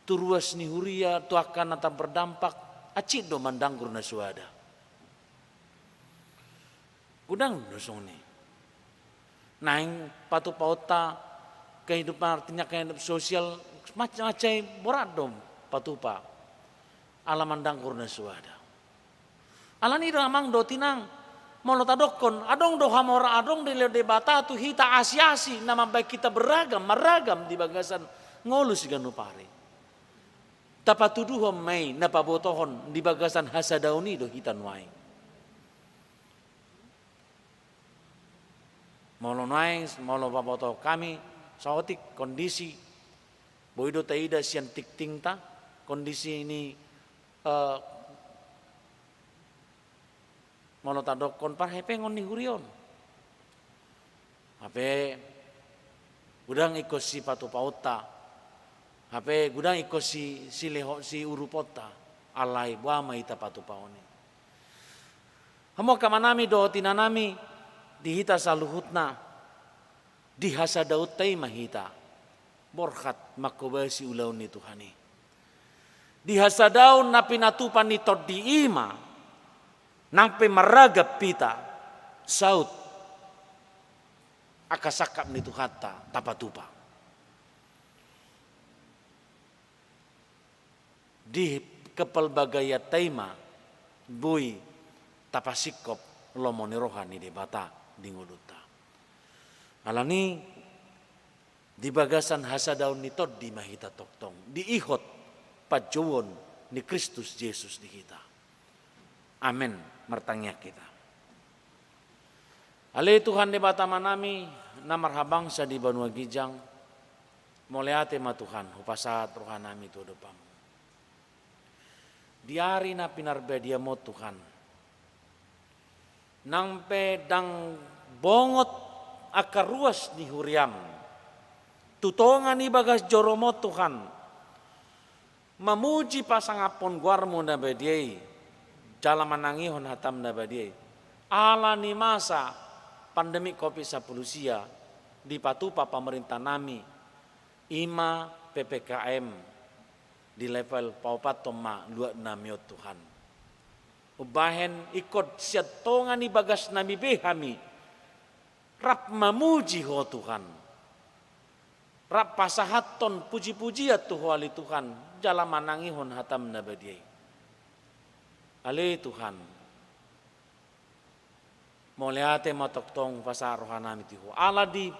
tu ruas ni huria, tu angka na tar berdampak, hansit do mandanggur na soada. Godang do songon i. Naeng patupaonta, kehidupan, artinya kehidupan sosial, mansai borat do patupa ala mandanggur na soada. Ala ni i do, amang dohot inang, molo tadokkon, adong do hamora, adong do dilehon Debata tu hita asi-asi na mambahen hita beragam, maragam di bagasan ngolu siganup ari. Tapatuduhon ma i, na pabotohon di bagasan hasadaon i do hita nuaeng. Molo nuaeng, molo pabotohon hami saotik kondisi, boi do taida sian tingtingta kondisi ni, eh, molo tadokkon parhepengon ni huria on. Hape godang ingkon sipatupaonta, hape godang ingkon si, sileho-, siuruponta, alai boha ma hita patupaon i? Hamu angka amanami dohot inanami, di hita saluhutna, di hasadaonta i ma hita borhat manghobasi ulaon ni Tuhan i. Di hasadaon na pinatupa ni Tondi i ma, nang pe marragam hita, saut angka sangkap ni Tuhanta tapatupa. Di kepelbagaianta i ma boi tapasingkop lomo ni roha ni Debata di ngolunta. Ala ni, di bagasan hasadaon ni Tondi ma hita tongtong diihot panjouon ni Kristus Jesus di hita. Amen. Martangiang hita. Ale Tuhan Debata amanami, na marhabangsa di banua ginjang, mauliate ma Tuhan, hupasahat rohanami tu adopanmu. Di ari na pinarbadiamu on Tuhan, nang pe ndang bongot angka ruas ni huriam, tu tonga ni bagas joromu on Tuhan, mamuji pasangaphon goarmu na badia i, jala manangihon hatam na badia i. Ala ni masa pandemi covid sampulu sia, dipatupa pamarintanami, i ma P P K M di level paopathon ma luatnami on Tuhan. Umbahen ingkon sian tonga ni bagasnami be hami rap mamuji Ho Tuhan. Rap pasahathon puji-pujian tu Ho ale Tuhan, jala manangihon hatam na badia i. Ale Tuhan, mauliate ma tongtong hupasahat rohanami tu Ho. Ala di,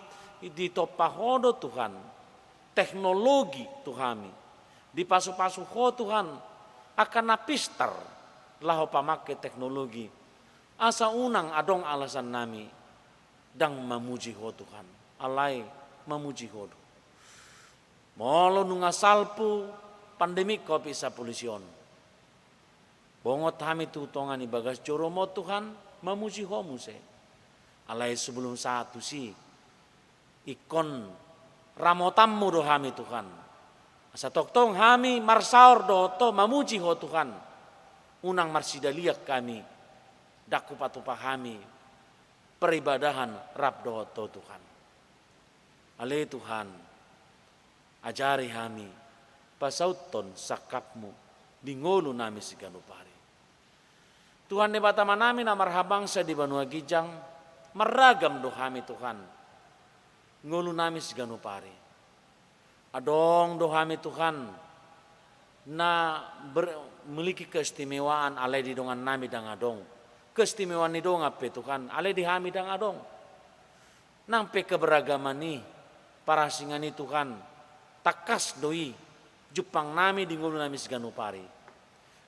ditompa Ho do Tuhan teknologi tu hami. Dipasu-pasu Ho Tuhan angka na pistar laho pamangke teknologi. Asa unang adong alasannami ndang mamuji Ho Tuhan. Alai mamuji Ho do. Molo nunga salpu pandemi covid sampulu sia on, bongot hami tu tonga ni bagas joromu on Tuhan, mamuji Ho muse. Alai sebelum sahat tusi, ingkon ramotanmu do hami Tuhan. Asa tongtong hami marsaor dohot Ho, mamuji Ho Tuhan. Unang marsidalian hami, ndang hupatupa hami peribadahan rap dohot Ho Tuhan. Ale Tuhan, ajari hami pasauthon sangkapMu di ngolunami siganup ari. Tuhan Debata Amanami na marhabangsa di banua ginjang, marragam do hami Tuhan, ngolunami siganup ari. Adong do hami Tuhan, na ber-, memiliki keistimewaan alai di dongannami ndang adong. Keistimewaan ni dongan pe Tuhan, alai di hami ndang adong. Nang pe keberagaman i, parasingan i Tuhan, tangkas do i jumpangnami di ngolunami siganup ari.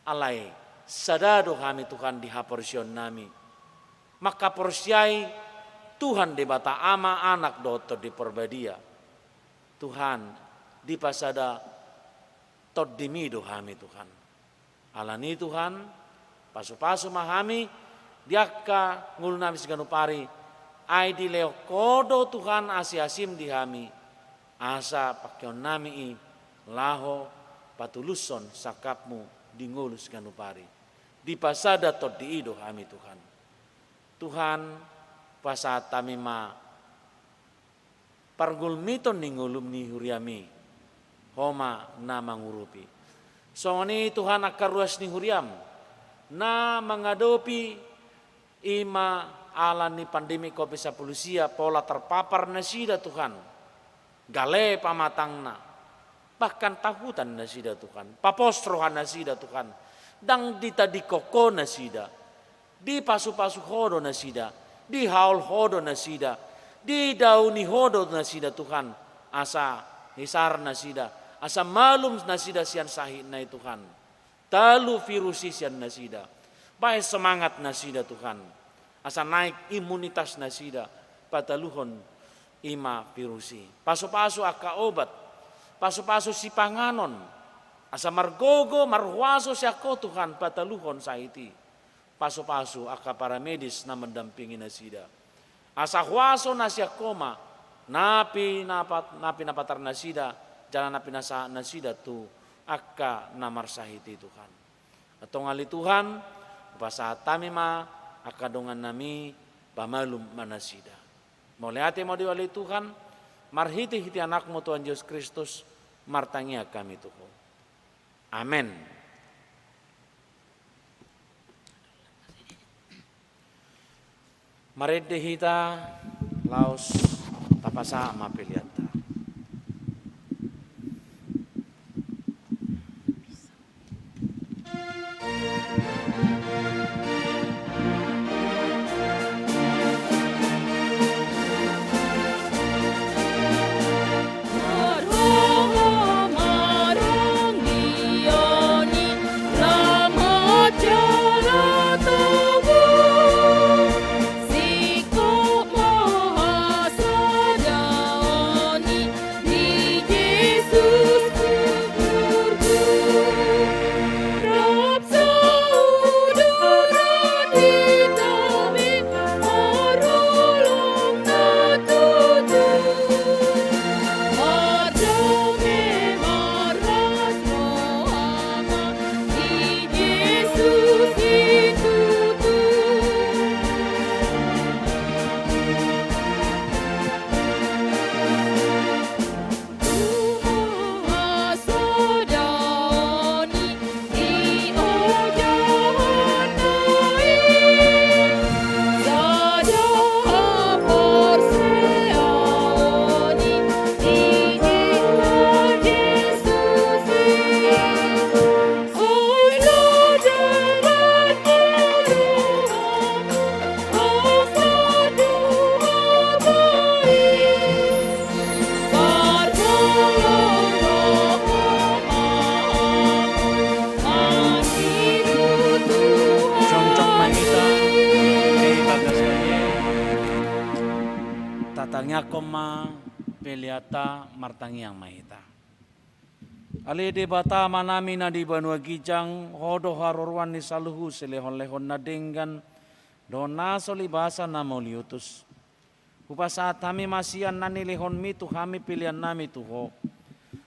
Alai, sada do hami Tuhan di haporseaonnami. Manghaporseai Tuhan Debata Ama, Anak dohot Tondi Parbadia. Tuhan, dipasada TondiMi do hami Tuhan. Alani Tuhan, pasupasu ma hami di angka ngolunami siganup ari, ai dilehon Ho do Tuhan asiasiM di hami, asa pangkeonnami i laho patulushon sangkapMu di ngolu siganup ari. Dipasada Tondi i do hami Tuhan. Tuhan, pasahat hami ma pargulmiton ni ngolum ni huriaMi, Ho ma na mangurupi. Songon i Tuhan angka ruas ni huriaM, na mangadopi i ma ala ni pandemi covid sampulu sia, pola terpapar nasida Tuhan. Gale pamatangna, bahkan tahutan nasida Tuhan, papos roha nasida Tuhan, ndang ditadingkon Ho nasida, dipasupasu Ho do nasida, dihaol Ho do nasida, didaoni Ho do nasida Tuhan, asa hisar nasida, asa malum nasida sian sahitna i Tuhan. Talu virus i sian nasida. Bahen semangat nasida Tuhan. Asa naik imunitas nasida, pataluhon i ma virus i. Pasupasu angka obat, pasupasu sipanganon, asa margogo, marhuaso sian Ho Tuhan, pataluhon sahit i. Pasupasu angka paramedis na mandampingi nasida. Asa huaso na sian Ho ma, na pinapat-, na pinapatar nasida, jala na pinasahat nasida tu angka na marsahit i Tuhan. Antong ale Tuhan, hupasahat hami ma angka dongannami, pamalum ma nasida. Mauliate ma di Ho ale Tuhan, marhitehite AnakMu Tuhan Jesus Kristus, martangiang hami tu Ho. Amen. Marende hita, laos tapasahat ma peleanta. Jongjong ma hita di bagas bage. Tatangiangkon ma peleanta, martangiang ma hita. Ale Debata Amanami na di banua ginjang, Ho do haroroan ni saluhut silehonlehon na denggan dohot na so libasa na mauliutus. Hupasahat hami ma sian na nilehonMi tu hami peleannami tu Ho.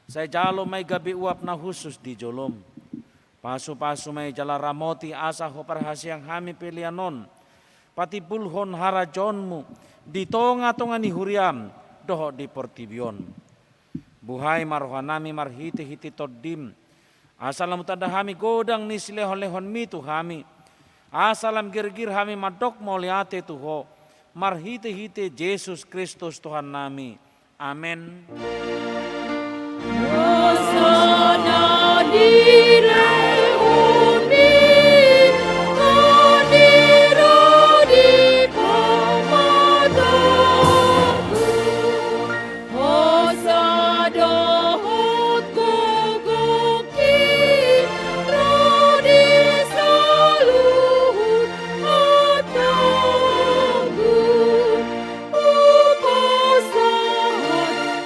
Sai jalo ma i gabe uap na hushus di joloM. Pasupasu ma i jala ramoti asa huparhaseang hami pelean on patimbulhon harajaonMu di tongatonga ni huriaM, dohot di portibi on. Buhai ma rohanami marhitehite Tondim, asa lam hutanda hami godang ni silehonlehonmi tu hami, asa lam girgir hami mandok mauliate tu Ho, marhitehite Jesus Kristus Tuhannami. Amen. Hosana di lehonmi, na di ro di pamatangku. Hosa dohot gogongki, ro di saluhut hatangku. Hupasahat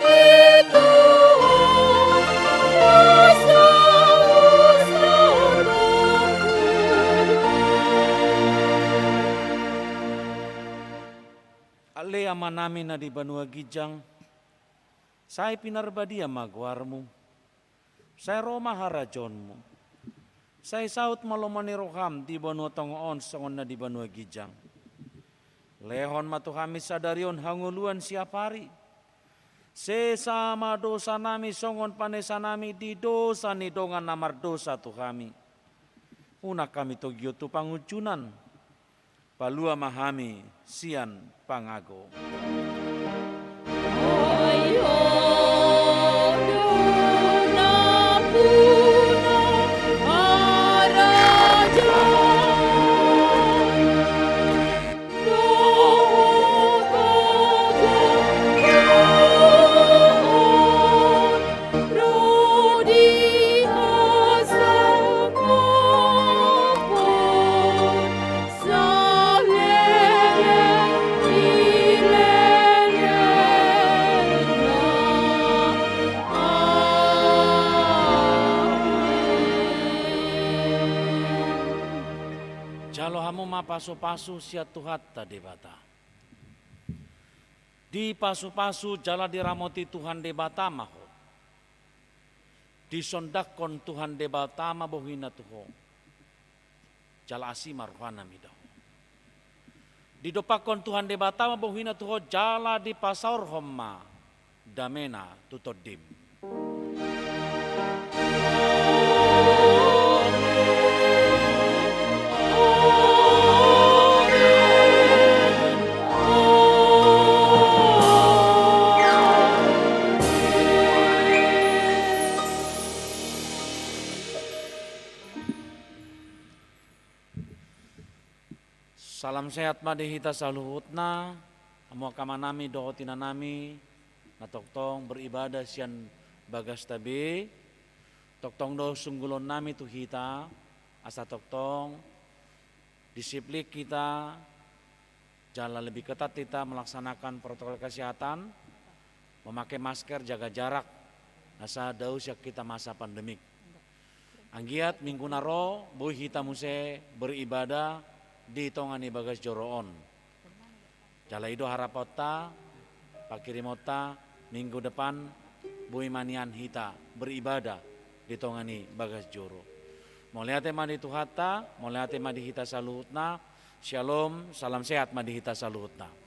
i tu Ho, asa husahat. Ale Amanami na di banua ginjang, sai pinarbadia ma goarMu. Sai ro ma harajaonMu. Sai saut ma lomo ni rohaM di banua tonga on songon na di banua ginjang. Lehon ma tu hami sadari on hangoluan siapari. Sesa ma dosanami songon panesanami di dosa ni dongan na mardosa tu hami. Unang hami togihon tu pangunjunan. Palua ma hami sian pangago. Ai Ho do nampuna harajaon dohot hagogoon. Ro di hasangapon saleleng ni lelengna. Amen. Jalo hamu ma pasupasu sian Tuhanta Debata. Dipasupasu jala diramoti Tuhan Debata ma ho. Disondangkon Tuhan Debata ma bohina tu ho. Jala asi ma rohana mida ho. Didompakkon Tuhan Debata ma bohina tu ho jala dipasaorhon ma damena tu tondim. Salam sehat ma di hita saluhutna, hamu angka amanami dohot inanami, na tongtong beribadah sian bagasta be, tongtong do sunggulonnami tu hita, asa tongtong disiplin hita, jala lebih ketat hita melaksanakan protokol kesehatan, memakai masker, jaga jarak, asa dao sian hita masa pandemik. Anggiat minggu na ro, boi hita muse beribadah di tonga ni bagas joro on. Jala i do haraponta, pangkirimonta, minggu depan, boi ma nian hita beribadah di tonga ni bagas joro. Mauliate ma di Tuhanta, mauliate ma di hita saluhutna. Shalom, salam sehat ma di hita saluhutna.